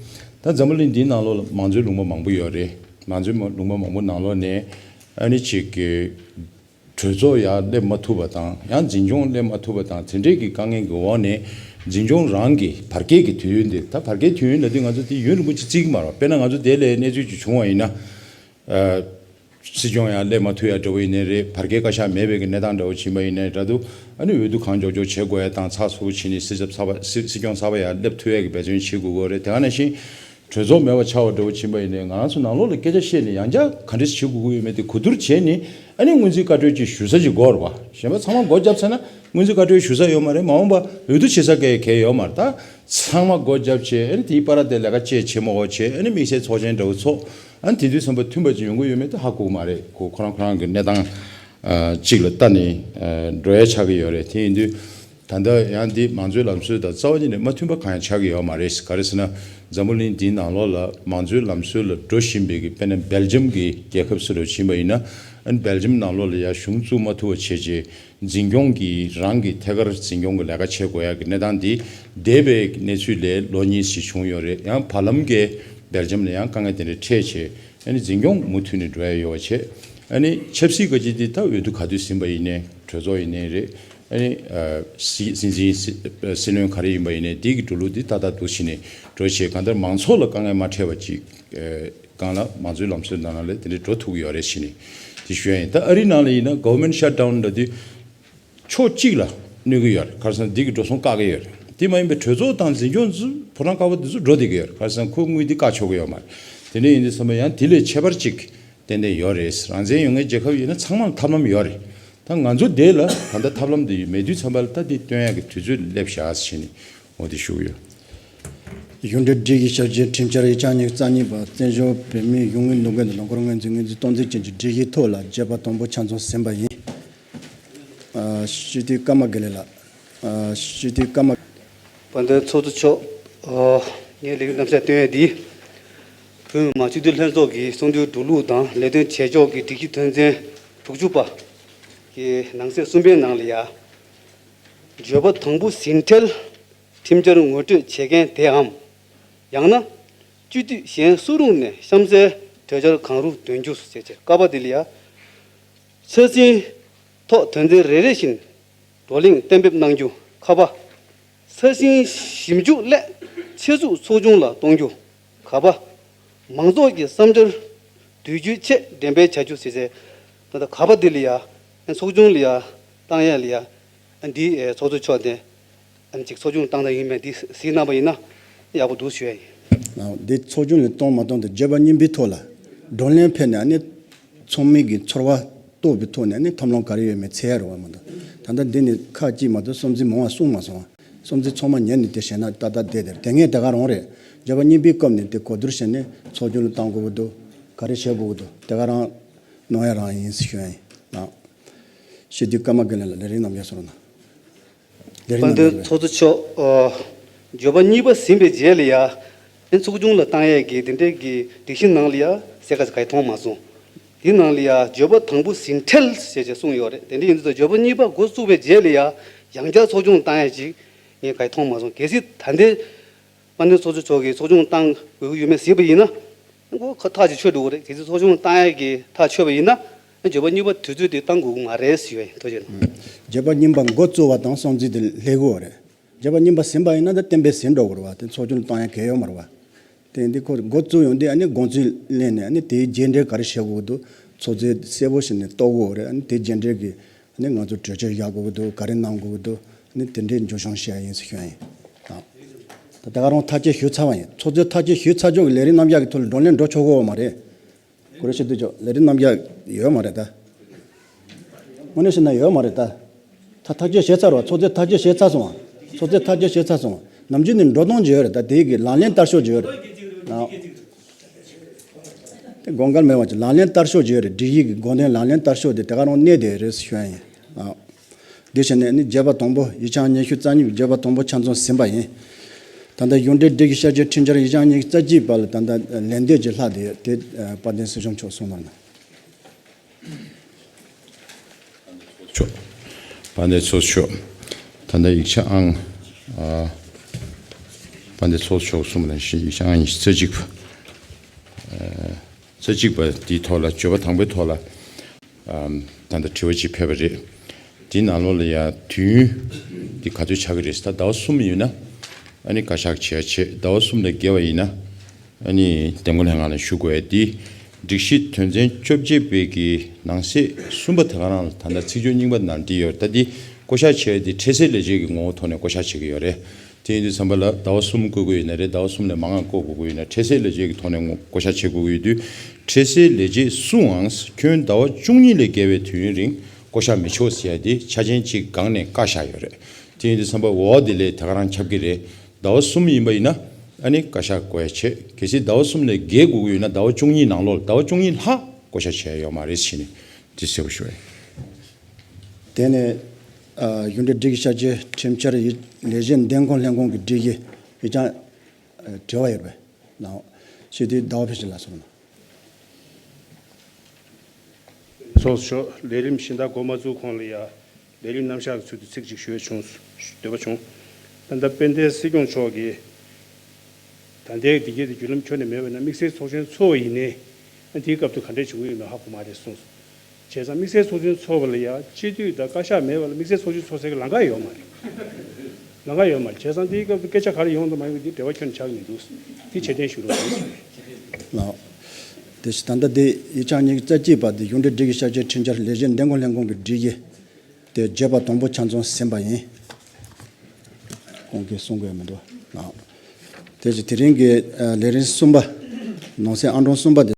ད་འཛམ་བུ་གླིང་འདིའི་ནང་ལོགས་ལ་མང་གཙོའི་ལུང་པ་མང་པོ་ཡོད་རེད། མང་གཙོའི་མ་ལུང་པ་མང་པོ་ནང་ལོགས་ནས་ཨ་ནི་ཅིག་གི་གྲོས་ཚོགས་ཡར་སླེབས་མ་ཐུབ་པ་དང་ཡང་འཛིན་སྐྱོང་སླེབས་མ་ཐུབ་པ་དང་དེ་འདྲས་ཀྱི་དཀའ་ངལ་གྱི་འོག་ནས་འཛིན་སྐྱོང་རང་གི་བར་བརྒལ་གྱི་དུས་ཡུན་དེ། ད་བར་བརྒལ་དུས་ཡུན་ལབ་དུས་ང་ཚོ་དེ་ཡུན་རིང་པོ་ཅིག་བརྩི་གི་མ་རེད། དཔེར་ན་ང་ཚོ་དེ་ལས་གནས་ཚུལ་ཅིག་བྱུང་བ་ཡིན་ན། ཨ། སྲིད་སྐྱོང་ཡང་སླེབས་མ་ཐུབ་ཡ་འདྲ་བོ་ཡིན་ནའི་རེད། བར་བརྒལ་བཀའ་ཤག་མེད་པའི་གི་གནས་སྟངས་འདྲ་བོ་ཕྱིན་པ་ཡིན་ནའི་འདྲ་འདུག་ཨ་ནི་འོས་བསྡུ་གང་མགྱོགས་མགྱོགས་བྱེད་དགོས་ཡ་དང་ཚགས་ཚུད་པོ་བྱས་ནས་སྲིད་ཚབ་གསར་པ་སྲིད་སྲིད་སྐྱོང་གསར་པ་ཡར་སླེབས་ཐུབ་ཡ་གི་འབད་བརྩོན་བྱེད་དགོས་ཀྱི་རེད། དེ་ག་ནང་བཞིན་གྲོས་ཚོགས་མེད་པ་ཆགས་པ་འདྲ་བོ་ཕྱིན་པ་ཡིན་ནའི་ང་རང་ཚོ་ནང་ལོགས་ལ་སྐད་ཆ་བཤད་ནས་ཡང་བསྐྱར་ག་འདྲས་བྱེད་དགོས་ཀྱི་ཡོད་མེད་དེ་གོ་བསྡུར་བྱས་ནས་ཨ་ནི་སྔོན་རྩིས་བཀའ་འཁྲོལ་ཅིག་ཞུ་ས་ཅིག་དགོས་རེད་པ། གཞན་པ་ཚང་མ་སྒོ་བརྒྱབ་ཚར་ན་སྔོན་རྩིས་བཀའ་འཁྲོལ་ཞུ་ས་ཡོད་མ་རེད། མ་འོངས་པ་འོས་བསྡུ་བྱེད་ས་གའི་གལ་ཡོད་མ་རེད། ད་ཚང་མ་སྒོ་བརྒྱབ་བྱས་ཨ་ནི་དེའི་བར་དེ་ལས་ཀ་བྱེད་བྱེད་མ་དགོས་བྱས་ཨ་ནི་དམིགས་བསལ་ཚོགས་ཆེན་འདྲ་བོ་ཚོགས། ཨ་ནི་དེ་དུས་ཙམ་པ་མཐུན་པ་ཅིག་ཡོང་གི་ཡོད་མེད་དེ་ཧ་གོ་གི་མ་རེད། ཁོ་ཁོ་རང་ཁོ་རང་གི་གནས་སྟངས་ཨ་གཅིག་ལ་ལྟ་ནས་ཨ་འགྲོ་ཡ་ཆགས་ཀྱི་ཡོད་རེད། དེ་ཡིན་དུས་ད་ལྟ་ཡང་འདི་མང་གཙོའི་ལམ་སྲོལ་དང་རྩ་བ་ཉིད་ནས་མ་མཐུན་པ་གང་ཡང་ཆགས་ཀྱི་ཡོད་མ་རེད། ག་རེ་ཟེར་ན་འཛམ་བུ་གླིང་འདིའི་ནང་ལོགས་ལ་མང་གཙོའི་ལམ་སྲོལ་ལ་འགྲོ་བཞིན་པའི་གི་དཔེར་ན་སྦེལ་ཇམ་གྱི་རྒྱལ་ཁབ་སུ་འདྲ་ཕྱིན་པ་ཡིན་ན་ཨ་ནི་སྦེལ་ཇམ་ནང་ལོགས་ལ་ཡ་གཞུང་བཙུགས་མ་ཐུབ་པ་བྱས་རྗེས། འཛིན་སྐྱོང་གིས་རང་གི་ཐད་ཀར་འཛིན་སྐྱོང་གི་ལས་ཀ་བྱེད་དགོས་ཡག་གི་གནས་སྟངས་འདི་འདས་པའི་གནས་ཚུལ་ལས་ལོ་གཉིས་ཤིག་བྱུང་ཡོད་རེད། ཡང་བར་ལམ་གྱི་སྦེལ་ཇམ་ལ་ཡང་དཀའ་ངལ་དེ་འདྲ་འཕྲད་བྱས་ཨ་ནི་འཛིན་སྐྱོང་མུ་མཐུད་ནས་འགྲོ་ཡ་ཡོད་པ་བྱས། ཨ་ནི་ཆབ་སྲིད་ག་ཅིག་འདི་ད་འོས་བསྡུ་ག་དུས་ཟིན་པ་ཡིན་ནའི་གྲོས་ཚོགས་ཡིན་ནའི་རེད། ཨ་ནི་ཨ་སྲིད་སྲིད་འཛིན་སྲིད་སྲིད་བློན་ག་རེ་ཡིན་པ་ཡིན་ནའི་འདི་གི་འགྲོ་ལུགས་འདི་ཏག་ཏག་འདུག་བྱས་ནས་འགྲོ་བྱས། གང་ལྟར་མང་ཚོགས་ལ་དཀའ་ངལ་མ་འཕྲད་པ་ཅིག་ཨ། སྒང་ལ་མང་གཙོའི་ལམ་སྲོལ་ནང་ལ་དེ་འདྲའི་འགྲོ་ཐུབ་ཀྱི་ཡོད་རེད་ཟེར་ནས་དེ་ཞུ་ཡ་ཡིན། ད་ཨ་རིའི་ནང་ལ་ཡིན་ན་government shutdown་འདྲ་དུས་ཕྱོགས་གཅིག་ལ་གནོད་ཀྱི་ཡོད་རེད། ག་རེ་ཟེར་ན་འདི་གི་འགྲོ་སོང་བཀག་གི་ཡོད་རེད། དེ་མ་ཡིན་པའི་གྲོས་ཚོགས་དང་འཛིན་སྐྱོང་ཚོ་ཕོ་བྲང་དཀར་པོ་དེ་ཚོ་འགྲོ་བསྡད་ཀྱི་ཡོད་རེད། ག་རེ་ཟེར་ན་ཁོ་དངུལ་འདི་བཀག་ཆོག་གི་ཡོད་མ་རེད། དེ་འདྲ་ཡིན་དུས་ཙམ་པ་ཡང་དེ་ལས་ཁྱད་པར་ཅིག་ཏན་ཏན་ཡོད་རེད། རང་བཙན་ཡོད་མཁན་རྒྱལ་ཁབ་ཡིན་ན་ཚང་མ་ལ་ཐབས་ལམ་ཡོད་རེད། ད་ང་ཚོ་དེ་ལ་ད་ལྟ་ཐབས་ལམ་དེ་མེད་དུས་ཙམ་པ་ལ་ད་དེ་སྟོན་ཡག་གི་དུས་ཚོད་སླེབས་བཞག་ཟེར་ནས་འོ་དེ་ཞུ་གི་ཡོད། གཞུང་འབྲེལ་སྒྲིག་གཞི་བསྐྱར་བཅོས་ཁྲིམས་འཆར་ཉིས་སྟོང་ཉི་ཤུ་རྩ་གཉིས་པ་བཙན་བྱོལ་བོད་མིའི་གཞུང་དངུལ་ལོ་འགན་དང་ལོ་འཁོར་སྔོན་རྩིས་སྔོན་རྩིས་གཏོང་རྩིས་ཅན་གྱི་སྒྲིག་གཞིའི་ཐོག་ལ་བརྗོད་པ་དང་པོ་ཆ་ཚང་ཟིན་པ་ཡིན། ཨ། སྤྱི་འཐུས་ཀརྨ་དགེ་ལེགས་ལགས། ཨ། སྤྱི་འཐུས་ཀརྨ། དཔལ་ལྡན་ཚོགས་གཙོ་མཆོག་ཨ། ངས་ལས་རིམ་རྣམ་གཞག་སྟོན་ཡས་འདི། བོད་མི་མང་སྤྱི་འཐུས་ལྷན་ཚོགས་ཀྱི་གསུང་སྒྲོས་འགྲོ་ལུགས་དང་ལས་དོན་བྱེད་ཕྱོགས་ཀྱི་སྒྲིག་གཞི་དོན་ཚན་དྲུག་ཅུ་པ་གི་ནང་གསེས་གསུམ་པའི་ནང་ལ་ཡ། བརྗོད་པ་དང་པོ་ཟིན་འཕྲལ་ཁྲིམས་འཆར་ངོ་སྤྲོད་བྱེད་མཁན་དེའམ། ཡང་ན། སྤྱི་འཐུས་གཞན་སུ་རུང་ནས་གཤམ་གསལ་གྲོས་འཆར་གང་རུང་འདོན་རྒྱུ་ཟེར་བྱས་ཀ་པ་དེ་ལ་ཡ། འཆར་ཟིན་ཐོག་དོན་ཚན་རེ་རེ་བཞིན་བགྲོ་གླེང་གཏན་འབེབས་གནང་རྒྱུ་ཁ་པ། འཆར་ཟིན་ཞིབ་འཇུག་སླད་ཆེད་འཛུགས་ཚོགས་ཆུང་ལ་གཏོང་རྒྱུ་ཁ་པ། མང་ཚོགས་ཀྱི་བསམ་འཆར་དུས་རྒྱུན་ཆེད་འགྲེམས་སྤེལ་བྱ་རྒྱུ་ཟེར་ཚེ། ད་ལྟ་ཁ་པ་འདི་ལ་ཡ། ཚོགས་ཆུང་ལ་ཡ། བཏང་ཡ་ལ་ཡ། འདི་ཚོགས་གཙོ་མཆོག་ནས་ཅིག་ཚོགས་ཆུང་བཏང་ད་ཡིན་མེད་འདི་གཟིགས་གནང་པ་ཡིན་ན་ཡག་པོ་འདུག་ཞུ་ཡ་ཡིན། འདི་ཚོགས་ཆུང་ལ་གཏོང་མ་གཏོང་དེ་བརྗོད་པ་རྙིང་པའི་ཐོག་ལ་བགྲོ་གླེང་ཕེབས་ནས་ཨ་ནི་ཚོགས་མི་གི་ཚོར་བ། རྟོགས་པའི་ཐོག་ནས་ནི་ཐབས་ལམ་ག་རེ་ཡོད་མེད་འཚོལ་ཡ་རེད་བ་མ་གཏོགས། ད་ལྟ་འདི་ནི་ཁག་ཅིག་མ་གཏོགས་སྲུང་བརྩི་མང་བ་གསུངས་མ་སོང་བ། སྲུང་བརྩི་ཚང་མ་ཉན་ནས་དེ་བྱས་ན་ཏག་ཏག་བསྡད་དེ་རེད། དེ་ངས་དེ་ག་རང་རེད། བརྗོད་པ་གཉིས་པའི་སྐབས་ནས་དེ་གོ་བསྡུར་བྱས་ནས་ཚོགས་ཆུང་ལ་བཏང་དགོས་ཀྱི་འདུག་ག་རེ་བྱེད་དགོས་ཀྱི་འདུག་དེ་ག་རང་གནང་ཡ་རང་ཡིན་ཟེར་ཞུ་ཡ་ཡིན། ཨ། ཤེས་འདི་ཀརྨ་དགེ་ལེགས་ལ་ལས་རིམ་རྣམ་གཞག་སོང་ན། ལས་རིམ་དཔལ་ལྡན་རྣམ་གཞག་ཚོགས་གཙོ་མཆོག་ཨ། བརྗོད་པ་གཉིས་པ་ཟིན་པའི་རྗེས་ལ་ཡ། ཨ་ནི་ཚོགས་ཆུང་ལ་བཏང་ཡས་ཀྱི་དེ་འདྲའི་གི་སྒྲིག་གཞི་ནང་ལ་ཡ་གསལ་ཁ་ཞིག་ག་ཡེ་མཐོང་མ་སོང་། དེའི་ནང་ལ་ཡ་བརྗོད་པ་དང་པོ་ཟིན་འཕྲལ་ཞེས་བྱས་གསུངས་ཡོད་རེད། དེ་འདྲ་ཡིན་དུས་ཙང་བརྗོད་པ་གཉིས་པ་འགོ་བཙུགས་པའི་རྗེས་ལ་ཡ་ཡང་བསྐྱར་ཚོགས་ཆུང་བཏང་ཡས་ཅིག་ངས་ག་ཡེ་མཐོང་མ་སོང་། གལ་སྲིད་ད་ལྟའི་དཔལ་ལྡན་ཚོགས་གཙོ་མཆོག་གིས་ཚོགས་ཆུང་བཏང་དགོས་ཀྱི་ཡོད་མེད་གཟིགས་པ་ཡིན་ན། ཁོ་ཁ་ཐག་ཅིག་ཆོད་འགྲོ་གི་རེད། གལ་སྲིད་ཚོགས་ཆུང་བཏང་ཡས་ཀྱི་ཐག་ཆོད་པ་ཡིན་ན། བརྗོད་པ་གཉིས་པ་དུས་ཚོད་དེ་བཏང་དགོས་ཀྱི་མ་རེད་ཟེར་བ་ཡིན། ཐུགས་རྗེ་གནང་། བརྗོད་པ་གཉིས་པ་འགོ་བཙུགས་པ་དང་སྲུང་བརྩི་དེ་ལྷོད་དགོས་པ་རེད། བརྗོད་པ་གཉིས་པ་ཟིན་པ་ཡིན་ན་ད་གཏན་འབེབས་ཟིན་འགྲོ་དགོས་རེད་བ། དེ་ཚོགས་ཆུང་བཏང་ཡ་གལ་ཡོད་མ་རེད་བ། དེ་འདི་ཁོ་འགོ་བཙུགས་ཡོང་དུས་ཨ་ནི་དགོངས་ཚུལ་གླེང་ནས་ཨ་ནི་དེའི་རྗེས་འབྲེལ་ག་རེ་བྱེད་དགོས་ཀྱི་འདུག་ཚོགས་གཙོས་གསལ་པོ་བྱས་ནས་རྟོགས་དགོས་རེད། ཨ་ནི་དེའི་རྗེས་འབྲེལ་གྱི་ཨ་ནི་ང་ཚོ་གྲོས་ཆོད་བཞག་དགོས་ཀྱི་འདུག་ག་རེ་གནང་དགོས་ཀྱི་འདུག་ཨ་ནི་དེ་འདྲའི་མཇུག་སྐྱོང་བྱེད་ཡ་ཡིན་ཟེར་ཞུ་ཡ་ཡིན། ད་ད་ག་རང་ཐག་གཅོད་ཞུས་ཚར་བ་ཡིན། ཚོགས་གཙོས་ཐག་གཅོད་ཞུས་ཚར་ཆོག་གི་ལས་རིམ་རྣམ་གཞག་གི་ཐོག་ལ་བགྲོ་གླེང་འགྲོ་ཆོག་གི་ཡོད་མ་རེད། གོ་རེ་ཞིག་འདུག་ཅོག་ལས་རིམ་རྣམ་གཞག་ཡོད་མ་རེད་ད། དངོས་གནས་བཤད་ན་ཡོད་མ་རེད་ད། ད་ཐག་གཅོད་བྱས་ཚར་བ། ཚོགས་གཙོས་ཐག་གཅོད་བྱས་ཚར་སོང་བ། ཚོགས་གཙོས་ཐག་གཅོད་བྱས་ཚར་སོང་བ། ནམ་རྒྱུན་ནས་འགྲོ་སྟངས་ཅིག་ཡོད་རེད། ད་དེ་གི་ལག་ལེན་བསྟར་ཕྱོགས་ཅིག་ཡོད་རེད། ཨ། དེ་དགོངས་འགལ་མེད་པ་ཅིག་ལག་ལེན་བསྟར་ཕྱོགས་ཅིག་ཡོད་རེད། སྒྲིག་གཞི་གི་དགོངས་དོན་ལག་ལེན་བསྟར་ཕྱོགས་དེ་དེ་ག་རང་གནས་བསྡད་རེད་ཞུ་ཡ་ཡིན། ཨ། དེ་བྱས་ནས་ནི་བརྗོད་པ་དང་པོ་ཡིག་ཆ་ཉི་ཤུ་རྩ་གཉིས་པའི་བརྗོད་པ་དང་པོ་ཆ་ཚང་ཟིན་པ་ཡིན། ད་ལྟ་གཞུང་འབྲེལ་སྒྲིག་གཞི་ཤར་བསྐྱོད་ཁྲིམས་འཆར་ཡིག་ཆ་ཉི་ཤུ་རྩ་གཅིག་པ་ལ་ད་ལྟ་ལན་འདེབས་ཀྱི་ལྷག་བསྡད་ཡོད། དེ་དཔལ་ལྡན་སྲིད་སྐྱོང་མཆོག་གསུང་གནང་ན། ཆོག་དཔལ་ལྡན་ཚོགས་གཙོ། ད་ལྟ་ཡིག་ཆ་ཨང་། ཨ། དཔལ་ལྡན་ཚོགས་གཙོ་མཆོག་གསུངས་པ་ནང་བཞིན་ཡིག་ཆ་ཨང་ཉི་ཤུ་རྩ་གཅིག་པ། ཨ། རྩ་གཅིག་པ་འདིའི་ཐོག་ལ་བརྗོད་པ་དང་པོའི་ཐོག་ལ། ཨམ། ད་ལྟ་དྲི་བ་ཅིག་ཕེབས་པ་རེད། འདི་ནང་ལོགས་ལ་ཡ་དུས་ཡུན་འདི་ག་ཚོད་ཆགས་ཀྱི་རེད། ད་ཟླ་བ་གསུམ་ཡོད་ན་ཨ་ནི་བཀའ་ཤག་བྱས་བྱས། ཟླ་བ་གསུམ་ལས་བརྒལ་བ་ཡིན་ན་ཨ་ནི་འདེམས་བསྐོ་ལྷན་ཁང་ལ་ཞུ་དགོས་ཡ་འདི། སྒྲིག་གཞི་དོན་ཚན་བཅོ་བརྒྱད་པའི་གི་ནང་གསེས་གསུམ་པ་དེ་ག་རང་ལ་ད་ལྟ་ཚིག་བརྗོད་རྙིང་པ་ནང་འདི་ཡོད་རེད། ད་འདི་བསྐོ་བཞག་བྱས་འདི་འཕྲལ་སེལ་ལས་བྱེད་ཀྱི་ངོ་བོ་ཐོག་ནས་བསྐོ་བཞག་བྱེད་ཀྱི་ཡོད་རེད། དེ་ཡིན་དུས་ཙམ་པ་ལ་ཟླ་བ་གསུམ་བསྐོ་དགོས་ཡོད་ན་རེད། ཟླ་བ་གསུམ་ལས་མང་བ་བསྐོ་དགོས་ཀྱི་ཡོད་ན། འཕྲལ་སེལ་ལས་བྱེད་ཀྱི་ཐོག་ནས་ངོ་བསྐོ་བཞག་བྱེད་དགོས་ཀྱི་ཡོད་དུས། འཕྲལ་སེལ་ལས་བྱེད་སུའང་ཁྱོན་ཟླ་བ་བཅུ་གཉིས་ལས་བརྒལ་བའི་དུས་ཡུན་རིང་བསྐོ་བཞག་མི་ཆོག་ཟེར་ཡ་དེ་ཆ་རྐྱེན་གཅིག་སྒང་ནས་བཀག་བཞག་ཡོད་རེད། དེ་ཡིན་དུས་ཙམ་པ་འོ་དེ་ལས་ད་ག་རང་ཁྱབ་ཀྱི་རེད། ཟླ་བ་གསུམ་ཡིན་པ་ཡིན་ན་ཨ་ནི་བཀའ་ཤག་བསྐོ་ཡ་བྱེད། གལ་སྲིད་ཟླ་བ་གསུམ་ལས་བརྒལ་དགོས་ཀྱི་ཡོད་ན་ཟླ་བ་བཅུ་གཉིས་ནང་ལོགས་ལ། ཟླ་བ་བཅུ་གཉིས་ལྷག་བསྐོ་བཞག་བྱས་ཡོད་མ་རེད་ཟེར་ནས་འདི་གསལ་པོ་ཞུ་བ་ཡིན། དེ་ནས་ཨ། གཞུང་འབྲེལ་སྒྲིག་གཞི་ཤར་བསྐྱོད་ཁྲིམས་འཆར་ཡིག་ལས་བྱེད་འདེམས་བསྐོ་ལྷན་ཁང་གི་སྒྲིག་གཞི་ཡིག་ཆ་ཨ། དྲི་བ་ཡོད་པས་ལགས། ཞུ་དུས་ཟླ་བ་ཕུན་ཚོགས་ལགས་སོ། ཚོགས་གཙོ། ལས་རིམ་གཞན་དག་འགོ་མ་བཙུགས་གོང་ལ་ཡ་ལས་རིམ་རྣམ་གཞག་གི་ཚུལ་དུ་ཚིག་གཅིག་ཞུ་ཡ་བྱུང་། འདོད་པ་བྱུང་། ད་ལྟ་དཔལ་ལྡན་སྲིད་སྐྱོང་མཆོག་གིས་ད་ལྟའི་འདི་གའི་དེ་བརྒྱུད་ལམ་ཁྱོན་ནས་མེད་པ་ན་དམིགས་བསལ་ཚོགས་ཆེན་ཚོགས་པ་ཡིན་ནའི་དེའི་སྐབས་དུ་ག་འདྲས་བྱུང་གི་ཡོད་མེད་ཧ་གོ་མ་རེད་གསུངས་སོང་། བྱས་ཙང་དམིགས་བསལ་ཚོགས་ཆེན་ཚོགས་པ་ལ་ཡ་སྤྱི་འཐུས་དང་བཀའ་ཤག་མེད་པ་ལ་དམིགས་བསལ་ཚོགས་ཆེན་ཚོགས་སའི་ལམ་ཁ་ཡོད་མ་རེད། ལམ་ཁ་ཡོད་མ་རེད། བྱས་ཙང་དེའི་སྐབས་སུ་སྐད་ཆ་ག་རེ་ཡོང་དང་མ་ཡོང་གི་འདི་འབྲེལ་བ་ཁྱོན་ཆགས་མི་འདུག་འདི་ཆེ་བསྟན་ཞུ་རོགས་ཞུ། ལགས། དེ་བཞིན་ད་ལྟ་འདི་ཡིག་ཆ་ཉི་ཤུ་རྩ་གཅིག་པ་འདི་གཞུང་འབྲེལ་སྒྲིག་གཞི་ཤར་བསྐྱོད་ཁྲིམས་འཆར་ལས་བྱེད་འདེམས་བསྐོ་ལྷན་ཁང་གི་སྒྲིག་གཞི་དེ་བརྗོད་པ་དང་པོ་ཆ་ཚང་ཟིན་པ་ཡིན། ཁོང་གིས་གསུང་དགོས་མི་འདུག་ལགས། དེ་བཞིན་དེ་རིང་གི་ཨ། ལས་རིམ་གསུམ་པ། ནང་གསེས་ཨང་གྲངས་གསུམ་པ་དེ།